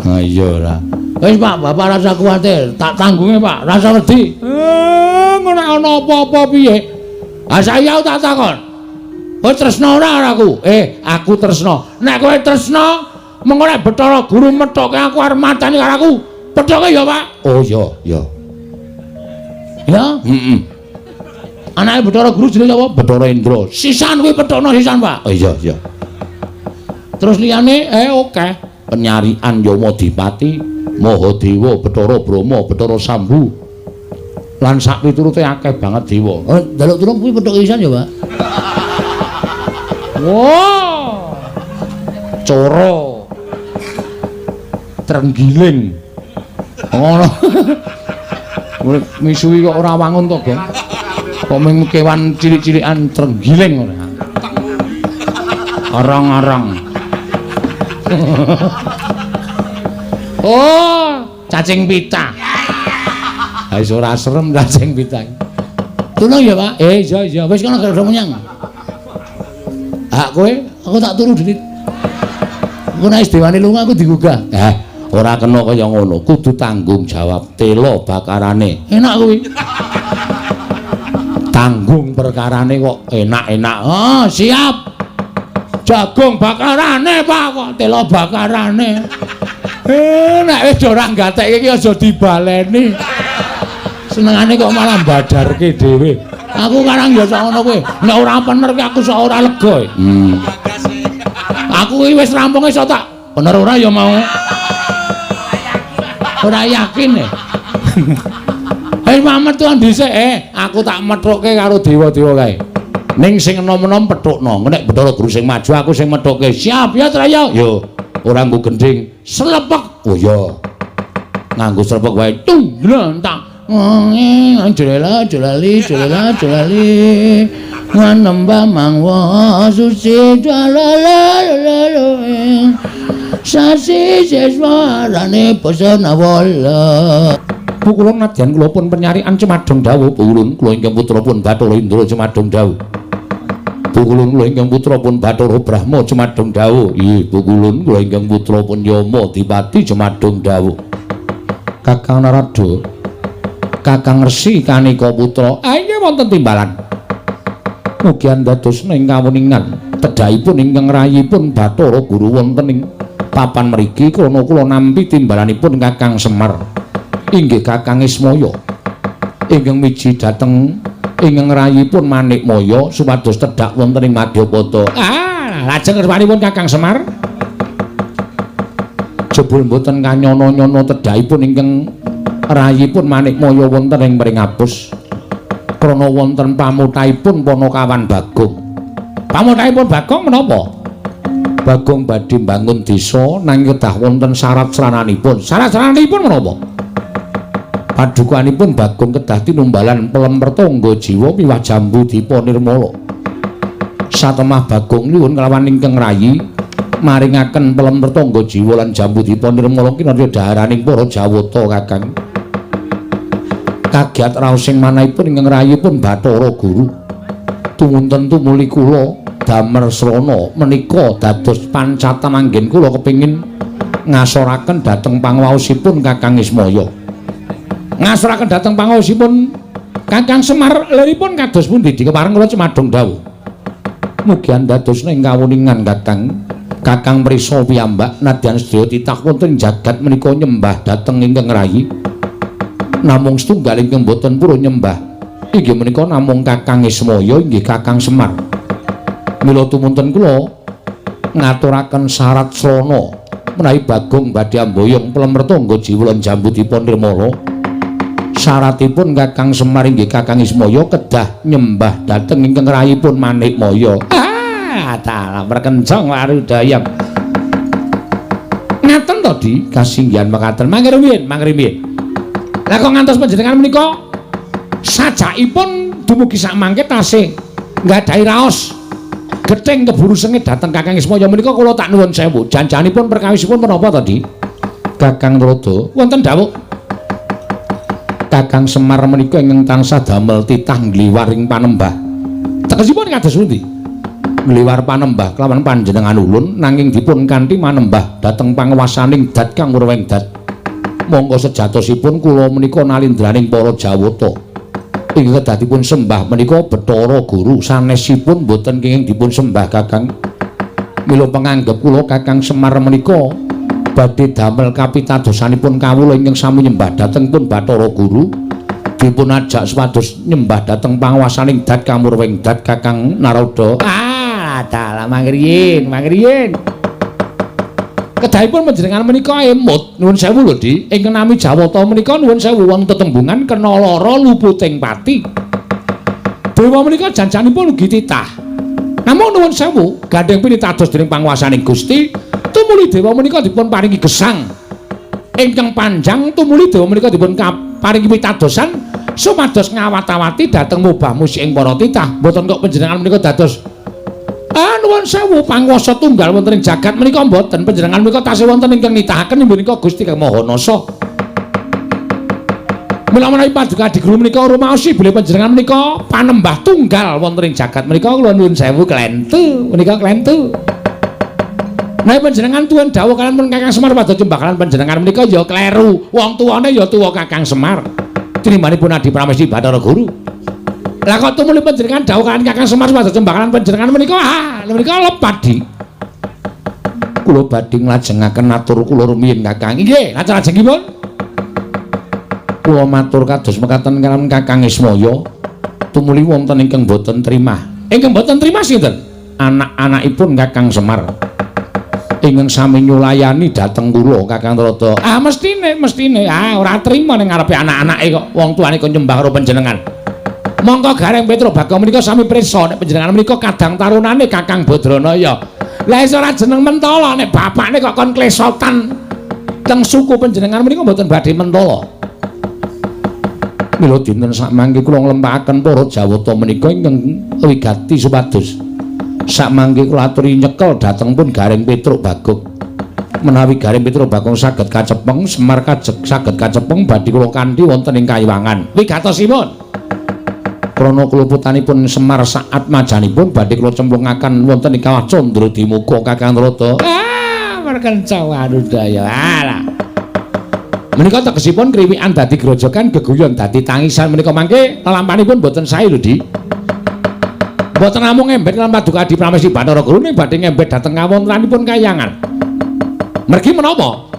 Ha iya ora. Wis Pak, Bapak rasa kuwatir, tak tanggunge Pak, rasa wedi. Ngono ana apa-apa piye? Ha saya tak takon. Kowe tresna ora karo aku? Aku tresna. Nek kowe tresna, mengko nek Bathara Guru methoke aku arep mateni karo aku. Pethoke ya, Pak. Oh iya, iya. Ya, heeh. Anake Bathara Guru jenenge sapa? Bathara Indra. Sisan kuwi pethokno sisan, Pak. Oh iya, iya. Terus liyane oke. Penyarian Yamadipati, Mahadewa, Bathara Brahma, Bathara Sambu. Lan sak piturute akeh banget dewa. Oh, njaluk tulung kuwi pethoke sisan ya, Pak. Wah. Coro. Trenggiling. Ngono. Misuwi kok ora wangun to, Gong. Kok mung kewan cilik-cilikan trenggiling ngono. Arang-arang. Oh, cacing pita. Ha wis ora serem cacing pita. Tulung ya, Pak. Iya iya, wis kono gara menyang. Hak kowe, aku tak turu dhewe. Engko nek wis dewane lunga aku digugah. Ora kena kaya ngono, kudu tanggung jawab tela bakarane. Enak kuwi. Tanggung perkarane kok enak-enak. Oh, siap. Jagung bakarane, Pak, kok tela bakarane. Nek wis ora gatekke iki aja dibaleni. Senengane kok malah badarke dhewe. Aku karang ya sak ngono kuwi. Nek ora pener ki aku sok ora lega. Aku iki wis rampung iso tak bener ora ya mau. Ora yakin ya. Mamet tuan dhisik, aku tak methukke karo dewa-dewa kae. Ning sing enom-enom pethukno. Nek Bathara Guru sing maju aku sing methukke. Siap ya, Traya? Yo. Ora nggo gendhing. Slepek. Oh iya. Nganggo slepek wae. Tung tak. Jlela jlali jlela jlali. Nganembah mangwa suci dalalala. Sasi seswarane basa nawala. Kula nadyan kula pun penyarian Cemadong dawuh. Pulun kula ingkang putra pun Bathara Indra Cemadong dawuh. Pukulun kula ingkang putra pun Bathara Brahma Cemadong dawuh. Nggih, pukulun kula ingkang putra pun Yama Dipati Cemadong dawuh. Kakang Narada, Kakang Resi Kanika Putra, inggih wonten timbalan. Mugi andados ing kawuningan tedhahipun ingkang rayipun Bathara Guru wonten ing papan mriki krana kula nampi timbalanipun Kakang Semar. Inggih Kakang Ismaya. Ingkang miji dhateng ingkang rayipun Manikmaya supados tedhak wonten ing Madyapada. Ah, lajeng kersanipun Kakang Semar. Jebul mboten kanyono-nyono tedhahipun ingkang rayipun Manikmaya wonten ing Pringapus. Krana wonten pamutaipun Panakawan Bagong. Pamutaipun Bagong menapa? Bagong badhe mbangun desa nanging kedah wonten syarat srananipun. Syarat srananipun menapa? Padukanipun Bagong kedah tinumbalan pelem pertangga jiwa miwah jambu dipa nirmala. Satemah Bagong nyuwun kelawan ingkang rayi maringaken pelem pertangga jiwa lan jambu dipa nirmala kinarya dhaharaning para Jawata Kakang. Kagiat raosing manahipun ingkang rayipun Bathara Guru. Tumunten tumuli kula damel srana menika dados pancatan anggen kula kepingin ngasoraken dhateng pangwaosipun Kakang Ismaya. Ngasoraken dhateng pangwaosipun Kakang Semar liripun kados pundi dikepareng kula cemadong dawuh. Mugi andados ing kawuningan Kakang. Kakang mrisa piyambak nadyan sedaya titah wonten jagat menika nyembah dhateng ingkang rayi. Namung setunggal ingkang boten purun nyembah inggih menika namung Kakang Ismaya inggih Kakang Semar. Mila tumunten kula ngaturaken syarat srana menawi Bagong badhe amboyong pelem retangga jiwa lan jambu dipa nirmala. Syaratipun Kakang Semar inggih Kakang Ismaya kedah nyembah dhateng ingkang rayipun Manikmaya. Ah, dalah perkencong warudaya. Ngaten to, Di? Kasinggihan mekaten. Mangke rumiyin, mangke rumiyin. Lah kok ngantos panjenengan menika sajakipun dumugi sakmangke tasih nggadahi raos gething keburu sengit dhateng Kakang Ismaya menika kula tak nuwun sewu. Janjanipun perkawisipun menapa to, Di? Kakang Narada, wonten dawuh. Kakang Semar menika ingkang tansah damel titah ngliwar ing panembah. Tegesipun kados pundi? Ngliwar panembah kelawan panjenengan ulun nanging dipun kanthi manembah dhateng panguwasaning dat kang murweng dat. Monggo sejatosipun kula menika nalindraning para Jawata. Ingkang kedah dipun sembah menika Bathara Guru, sanesipun boten kenging dipun sembah Kakang. Mila penganggep kula Kakang Semar menika badhe damel kapitadosanipun kawula ingkang sami nyembah dhateng pun Bathara Guru dipun ajak supados nyembah dhateng panguwasaning dat kamurweng dat Kakang Narada. Ah, dalah mangriyin, mangriyin. Kedahipun panjenengan menika emut nuwun sewu lho Di, ingkang nami Jawata menika nuwun sewu wonten tetembungan kena lara luputing pati. Dewa menika janjanipun ugi titah. Namung nuwun sewu gandheng pinitados dening panguwasaning Gusti, tumuli dewa menika dipun paringi gesang ingkang panjang, tumuli dewa menika dipun paringi pitadosan supados ngawat-awati dhateng mubah musik ing para titah. Mboten kok panjenengan menika dados nuwun sewu panguwasa tunggal wonten ing jagat menika mboten. Panjenengan menika tasih wonten ingkang nitahaken inggih menika Gusti Kang Maha Nasa. Mila menawi paduka Adi Guru menika rumaosi bilih panjenengan menika panembah tunggal wonten ing jagat menika kula nuwun sewu klentu menika klentu. Nek panjenengan tuwin dawuh kaliyan pun Kakang Semar padha jembah kaliyan panjenengan menika ya kleru. Wong tuwane ya tuwa Kakang Semar. Tinimbanipun Adi Pramesti Bathara Guru. Lah kok tumuli panjenengan dawuh kaliyan Kakang Semar padha jembah kaliyan panjenengan menika menika lepat Di. Kula badhe nglajengaken atur kula rumiyin Kakang. Inggih, lajeng-lajengipun. Kula matur kados mekaten kaliyan Kakang Ismaya tumuli wonten ingkang boten trimah. Ingkang boten trimah sinten? Anak-anakipun Kakang Semar. Ingkang sami nyulayani dhateng kula Kakang Narada. Ah mestine, mestine. Ah ora trima ning ngarepe anak-anake kok wong tuane kok nyembah karo panjenengan. Mongko Gareng Petruk Bagong menika sami prisa nek panjenengan menika kadang tarunane Kakang Badranaya. Lah iso ora jeneng mentala nek bapakne kok kon klesotan teng suku panjenengan menika mboten badhe mentala. Mila dinten sakmangke kula nglempakaken para Jawata menika ingkang wigati supados sakmangke kula aturi nyekel dhateng pun Gareng Petruk Bagong. Menawi Gareng Petruk Bagong saged kacepeng, Semar kajeg saged kacepeng badhe kula kanthi wonten ing kayiwangan. Wigatosipun krana kluputanipun Semar saat majanipun badhe kula cemplungaken wonten ing kawah Candra Dimuka Kakang Narada. Ah, merkenca warudaya. Alah. Menika tegesipun kriwikan dadi grojogan, geguyon dadi tangisan menika mangke lelampanipun boten sae lho, Di. Mboten namung ngembet lan Paduka Adi Pramesti Bathara Guru ning badhe ngembet dhateng kawontenanipun kayangan. Mergi menapa?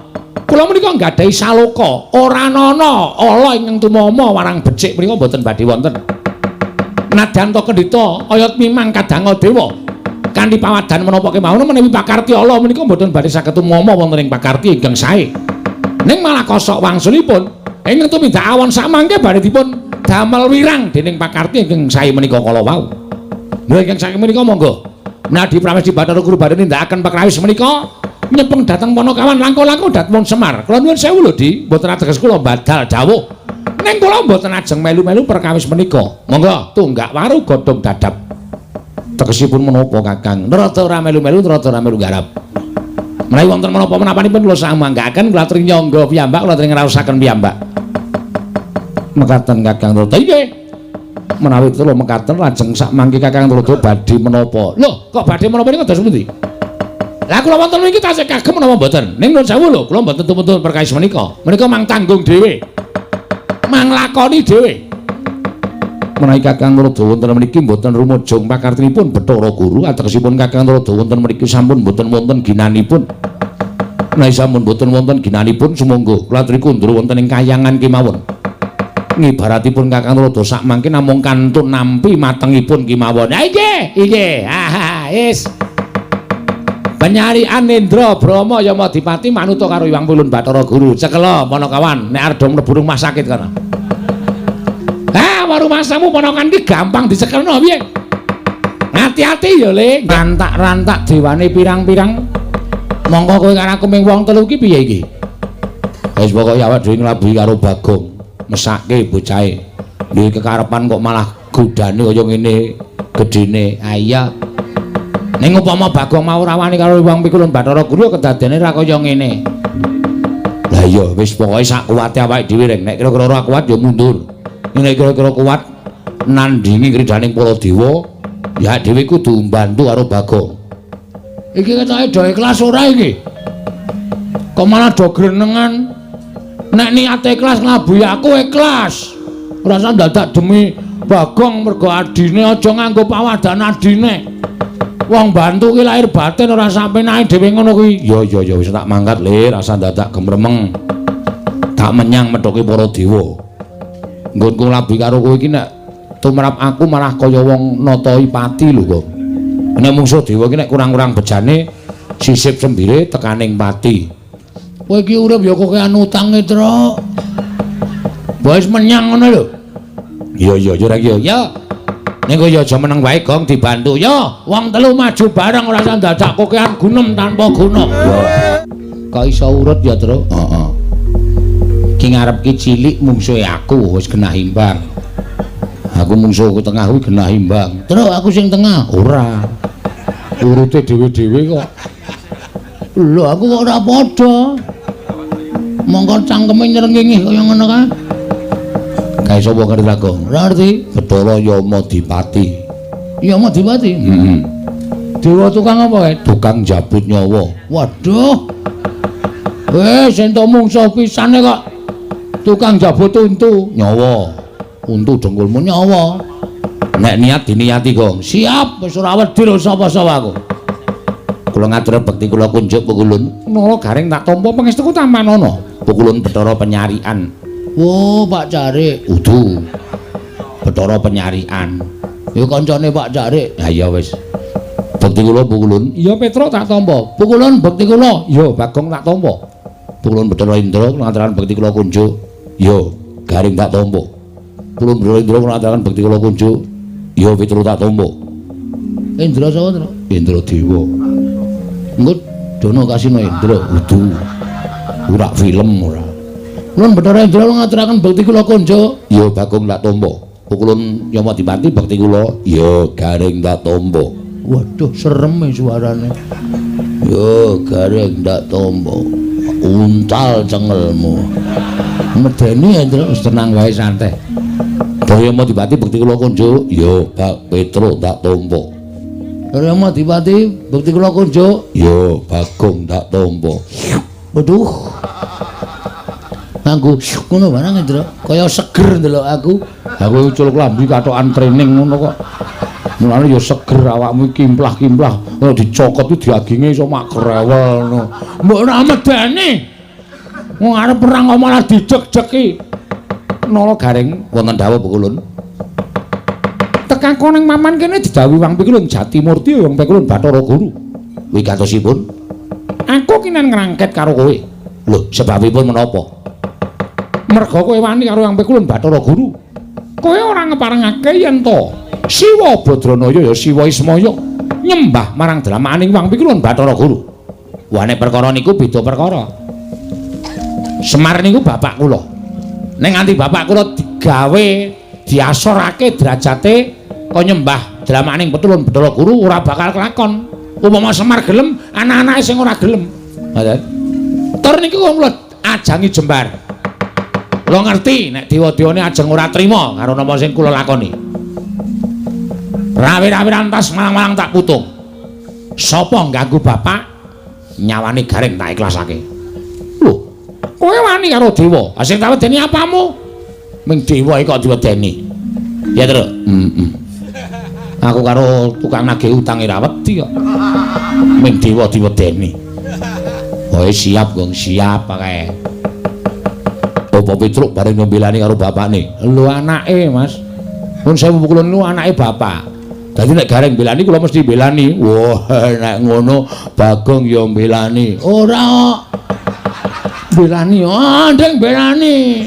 Kula menika nggadahi saloka, ora ana ala ingkang tumama warang becik menika mboten badhe wonten. Nadyan ta kendhita ayat mimang kadanga dewa kanthi pawadan menapa kemawon menawi pakarti ala menika mboten badhe saged tumama wonten ing pakarti ingkang sae. Ning malah kosok wangsulipun ingkang tumindak awon samangke badhe dipun damel wirang dening pakarti ingkang sae menika kala wau. Lha ingkang saking menika monggo Nadi Pramesti Bathara Guru badhe nindakaken pakrawis menika nyepeng dhateng Panakawan langkung-langkung dhateng Semar. Kula nuwun sewu lho, Di, mboten ateges kula badal dawuh. Ning kula mboten ajeng melu-melu perkawis menika. Monggo tunggak waru godhong dadap. Tegesipun menapa, Kakang? Rada ora melu-melu, rada ora melu garap. Menawi wonten menapa menapanipun kula samanggaaken, kula aturi nyangga piyambak, kula aturi ngraosaken piyambak. Mekaten Kakang Tuladha. Nggih. Menawi kula mekaten lajeng sak mangke Kakang Tuladha badhe menapa? Lho, kok badhe menapa niku dados pundi? Lah kula wonten mriki tasih kagem menapa mboten? Ning nuwun sewu lho, kula mboten tumutun perkawis menika. Menika mang tanggung dhewe. Mang lakoni dhewe. Menawi Kakang Tuladha wonten mriki mboten rumujung pakartinipun Bathara Guru, ategesipun Kakang Tuladha wonten mriki sampun mboten wonten ginanipun. Menawi sampun mboten wonten ginanipun sumangga kula aturi kundur wonten ing kayangan kemawon. Ngibaratipun Kakang Tuladha sak mangke namung kantun nampi matengipun kemawon. Ha nggih, nggih. Ha wis. Penyarian Indra Brahma Yamadipati manuta karo Hyang Pulun Bathara Guru. Cekela Panakawan nek arep mlebu rumah sakit kono. Ah, rumasamu ponakan iki gampang dicekelno piye? Ati-ati ya, Le. Rantak-rantak dewane pirang-pirang. Mongko kowe karo aku ming wong telu iki piye iki? Wis pokoke awak dhewe nglabuhi karo Bagong. Mesake bocahe. Duwe kekarepan kok malah godane kaya ngene gedene. Ah iya. Ning upama Bagong mau ora wani karo Hyang Pikulun Bathara Guru kedadene ra kaya ngene. Lah iya wis pokoke sak kuwate awake dhewe reng. Nek kira-kira ora kuat ya mundur. Nek kira-kira kuat nandingi kridaning para dewa, ya dhewe kudu mbantu karo Bagong. Iki ketoke do ikhlas ora iki? Kok malah do grenengan? Nek niate ikhlas nglabuhi aku ikhlas. Ora usah dadak demi Bagong mergo adine aja nganggo pawadan adine. Wong bantu ki lahir batin ora sampe nae dhewe ngono kuwi. Ya ya ya wis tak mangkat Le, rasa dadak gemremeng. Tak menyang methoki para dewa. Nggonku nglabuhi karo kowe iki nek tumrap aku malah kaya wong natoi pati lho kok. Nek mungsuh dewa iki nek kurang-kurang bejane sisip sembire tekaning pati. Kowe iki urip ya kokean utange, Truk. Wis menyang ngono lho. Iya iya ya ora iki ya. Ning kowe ya aja meneng wae Gong dibantu. Ya, wong telu maju bareng ora usah dadak kokean gunem tanpa guna. Ya. Kok iso urut ya, Truk? Heeh. Ki ngarep ki cilik mungsuhe aku wis genah imbang. Aku mungsuhku tengah kuwi genah imbang. Truk aku sing tengah. Ora. Urute dhewe-dhewe kok. Lho aku kok ora padha. Mongko cangkeme nyrengenge kaya ngono kae. Kae sapa ngerti Bagong? Ora ngerti. Bathara Yamadipati. Yamadipati? Heeh. Dewa tukang apa kae? Tukang jabut nyawa. Waduh. Wis entuk mungsuh pisane kok. Tukang jabut untu nyawa. Untu dengkulmu nyawa. Nek niat diniati, Gong. Siap, wis ora wedi lho sapa-sapa aku. Kula ngatur bekti kula kunjuk Pukulun. Nala Gareng tak tampa pangestuku tampanana. Pukulun Bathara Penyarian. Wo, Pak Carik. Udu. Bathara Penyarian. Ya kancane Pak Carik. Ha iya wis. Bekti kula Pukulun. Iya Petruk tak tampa. Pukulun bekti kula. Iya Bagong tak tampa. Pukulun Bathara Indra kula ngaturaken bekti kula kunjuk. Iya Garing tak tampa. Pukulun Bathara Indra kula ngaturaken bekti kula kunjuk. Iya Petruk tak tampa. Indra sapa, Truk? Indra Dewa. Engko dono kasino Indra. Udu. Ora film ora. Kulun Bathara Indra ngaturaken bekti kula kunjuk. Ya Bagong tak tampa. Pukulun Yamadipati bekti kula. Ya Garing tak tampa. Waduh serem e suarane. Ya Garing tak tampa. Untal cengelmu. Medeni ya Indra, wis tenang wae santai. Bathara Yamadipati bekti kula kunjuk. Ya Bak Petruk tak tampa. Bathara Yamadipati bekti kula kunjuk. Ya Bagong tak tampa. Waduh. Nganggo ngono barang, Ndra. Kaya seger ndelok aku. Aku ucul klambi katokan training ngono kok. Mulane ya seger awakmu kimplah-kimplah. Ora dicokot iki daginge iso mak grewel ngono. Mbok ora medeni. Wong arep perang kok malah dijek-jeki. Nala Gareng wonten dawuh Pukulun. Tekako ning maman kene didhawuhi Wang Pikulun Jatimurti Wang Pikulun Bathara Guru. Wigatosipun aku kinan ngrangket karo kowe. Lho, sebabipun menapa? Merga kowe wani karo Wang Pikulun Bathara Guru. Kowe ora ngeparengake yen to Siwa Badranaya ya Siwa Ismaya nyembah marang dramaning Wang Pikulun Bathara Guru. Wah, nek perkara niku beda perkara. Semar niku bapak kula. Nek nganti bapak kula digawe diasorake derajate kok nyembah dramaning Petulun Bathara Guru ora bakal kelakon. Upama Semar gelem, anak-anake sing ora gelem. Ngoten. Tur niku kula ajangi jembar. Kula ngerti nek dewa-dewane ajeng ora trima karo napa sing kula lakoni. Rawi-rawi rantas malang-malang tak putung. Sapa ngganggu bapak nyawane Gareng tak ikhlasake. Lho, kowe wani karo dewa. Ha sing tak wedeni apamu? Ming dewa iki kok diwedeni. Ya, Tru. Heeh. Aku karo tukang nagih utang ora wedi kok. Ming dewa diwedeni. Kowe siap, Gong, siap kae. Bapak Petruk bareng nyembelani karo bapakne. Lho anake, Mas. Nun sewu kula niku anake bapak. Dadi nek Gareng mbelani kula mesti mbelani. Wah, nek ngono Bagong ya mbelani. Ora kok. Mbelani, ah ndeng mbelani.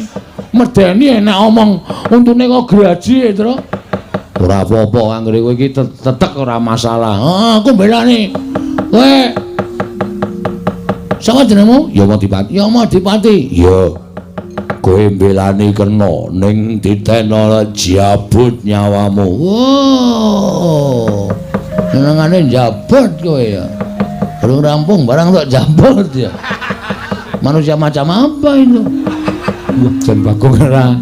Medeni nek omong untune kok graji, Tru. Ora apa-apa anggere kowe iki tetek ora masalah. Ah, aku mbelani. Kowe sapa jenengmu? Yamadipati. Yamadipati. Ya. Kowe mbelani kena ning ditena jabut nyawamu. Wow. Senengane jabut kowe ya. Durung rampung barang tok jabut ya. Manusia macam apa itu? Wah, jan Bagong ora.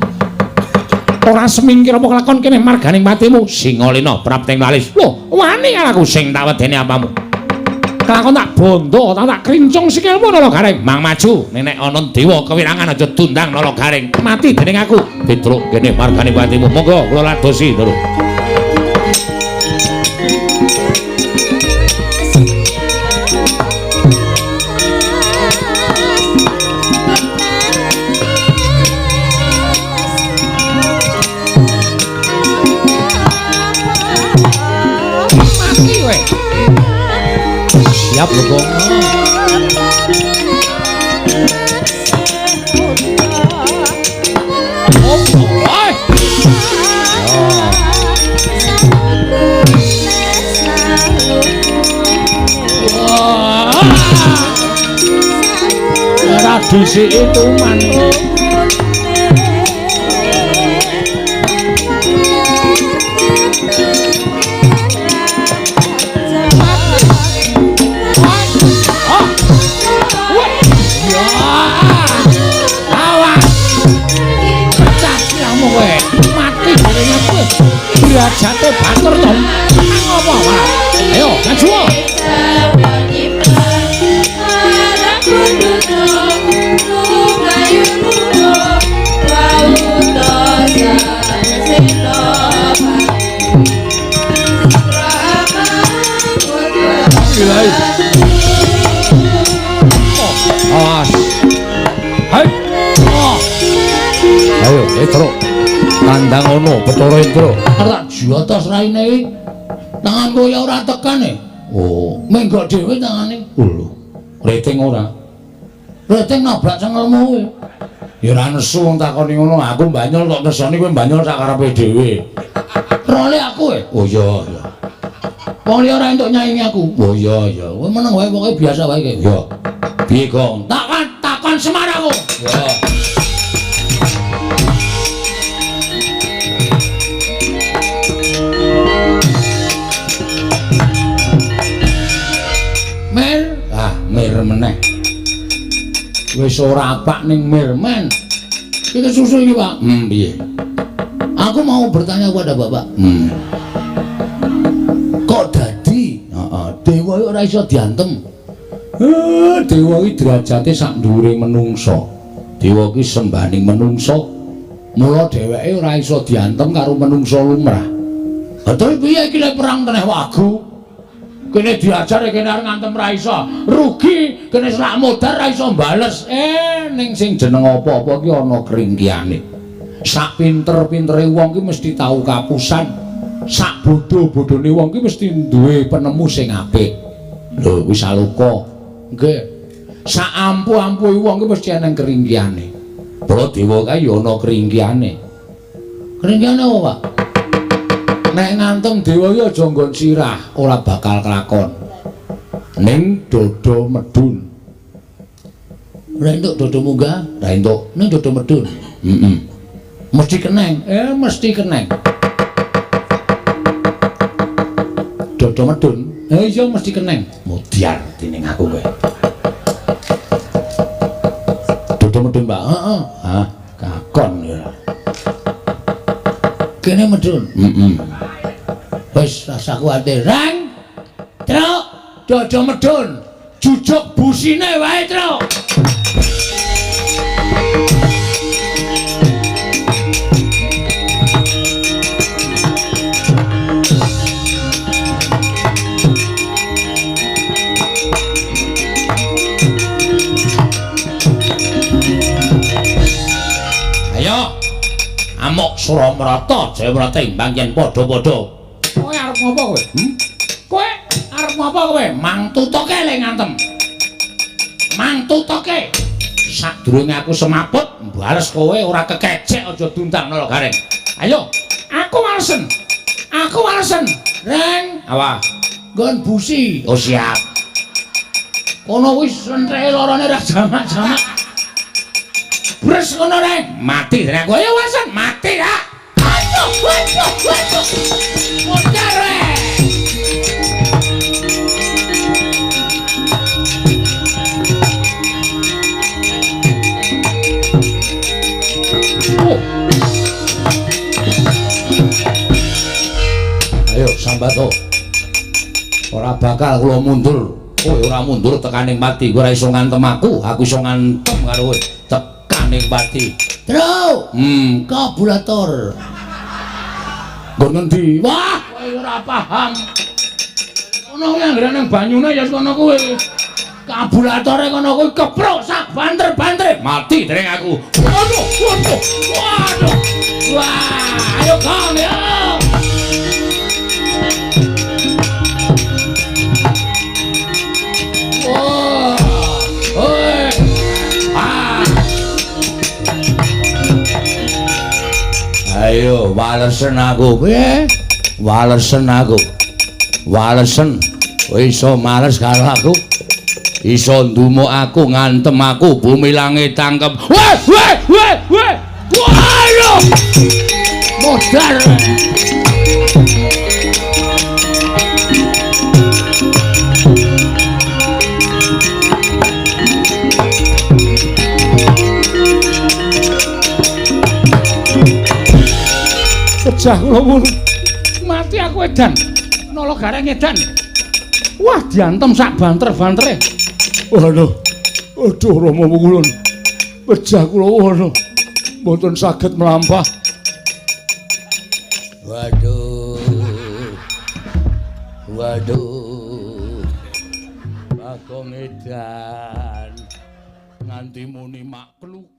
Ora semingkir apa kelakon kene marganing patimu. Singalena prapting walis. Lho, wani aku sing tak wedeni apamu. Kelakon tak bondo, tak krincung sikilmu Nala Gareng. Mang maju, nek ana dewa kewirangan aja dundang Nala Gareng. Mati dening aku. Petruk kene margane patimu. Monggo kula ladosi, Tru. Mati kowe. Siap lho, Gong. Ora disiki tuman. Derajate batur to. Ngopo malah? Ayo, maju. Awas. Hai. Ayo, Petro. Tandang ono Bathara Indra. Ora jotos raine iki. Tanganku ya ora tekan e. Oh, menggok dhewe tangane. Lho, reting ora? Reting nabrak cengelmu kowe. Ya ora nesu wong takoni ngono, aku banyol kok nesoni kowe banyol sak karepe dhewe. Role aku e. Oh iya, iya. Wong liya ora entuk nyaingi aku. Oh iya, iya. Kowe meneng wae pokoke biasa wae iki. Iya. Piye, Gong? Takon takon Semar aku. Ya. Mir, ah mir meneh. Wis ora apak ning mirmen. Iki susu iki, Pak. Piye? Aku mau bertanya kepada Bapak. Kok dadi? Heeh, dewa iki ora iso diantem. Dewa iki derajate sak dhuwure menungsa. Dewa ki sembaning menungsa. Mula dheweke ora iso diantem karo menungsa lumrah. Lah terus piye iki lek perang teneh wagu? Kene diajar kene arep ngantem ra iso. Rugi, kene selak modar ra iso bales. Ning sing jeneng apa-apa ki ana kringkiane. Sak pinter-pintere wong ki mesti tau kapusan. Sak bodho-bodhone wong ki mesti duwe penemu sing apik. Lho kuwi saloka. Nggih. Sak ampuh-ampuhe wong ki mesti eneng keringkiane. Para dewa kae ya ana keringkiane. Keringkiane apa, Pak? Nek ngantem dewa ki aja nggon sirah, ora bakal kelakon. Ning dodo medun. Ora entuk dodo munggah, ora entuk. Ning dodo medun. Heeh. Mesti keneng. Mesti keneng. Dodo medun. Iya mesti keneng. Mudyar dening aku kowe. Dodo medun, Pak. Heeh. Hah, kakon ya. Kene medun. Heeh. Wis rasa kuwatir. Rang. Truk, dodo medun. Jujuk busine wae, Truk. Ayo. Amuk Suramrata, Jayamrata imbang yen padha-padha. Kowe arep ngopo kowe? Kowe arep ngopo kowe? Mang tutuke le ngantem. Mang tutuke. Sadurunge aku semaput, bales kowe ora kekecek aja dundang nala gareng. Ayo, aku walesen. Aku walesen. Reng, awa. Nggon busi. Oh siap. Kono wis sentreke lorone ra jamak-jamak. Bres ngono reng, mati reng aku. Ayo walesen, mati ya. Aduh, aduh, aduh. Modar reng. Oh. Ayo sambato. Ora bakal kula mundur. Kowe ora mundur tekaning pati. Kowe ora iso ngantem aku, aku iso ngantem karo kowe. Tekaning pati. Truk. Karburator. Nggon ngendi? Wah, kowe ora paham. Kono kuwi anggere nang banyune ya kono kuwi. Karburatore kono kuwi keprok sak banter-bantere. Mati dereng aku. Waduh, waduh. Waduh. Wah, ayo kang ya. Wah. Oi. Ah. Ayo walesen aku. Piye? Walesen aku. Walesen. Kowe iso males karo aku. Iso ndumuk aku, ngantem aku, bumi langit tangkep. Weh, weh, weh, weh. Waduh. Modar. Pecah kula pun. Mati aku edan. Nala gareng edan. Wah, diantem sak banter-bantere. Waduh. Aduh Rama Pukulun. Pecah kula waduh. Mboten saged mlampah. Waduh. Waduh. Bagong edan. Nganti muni makluk.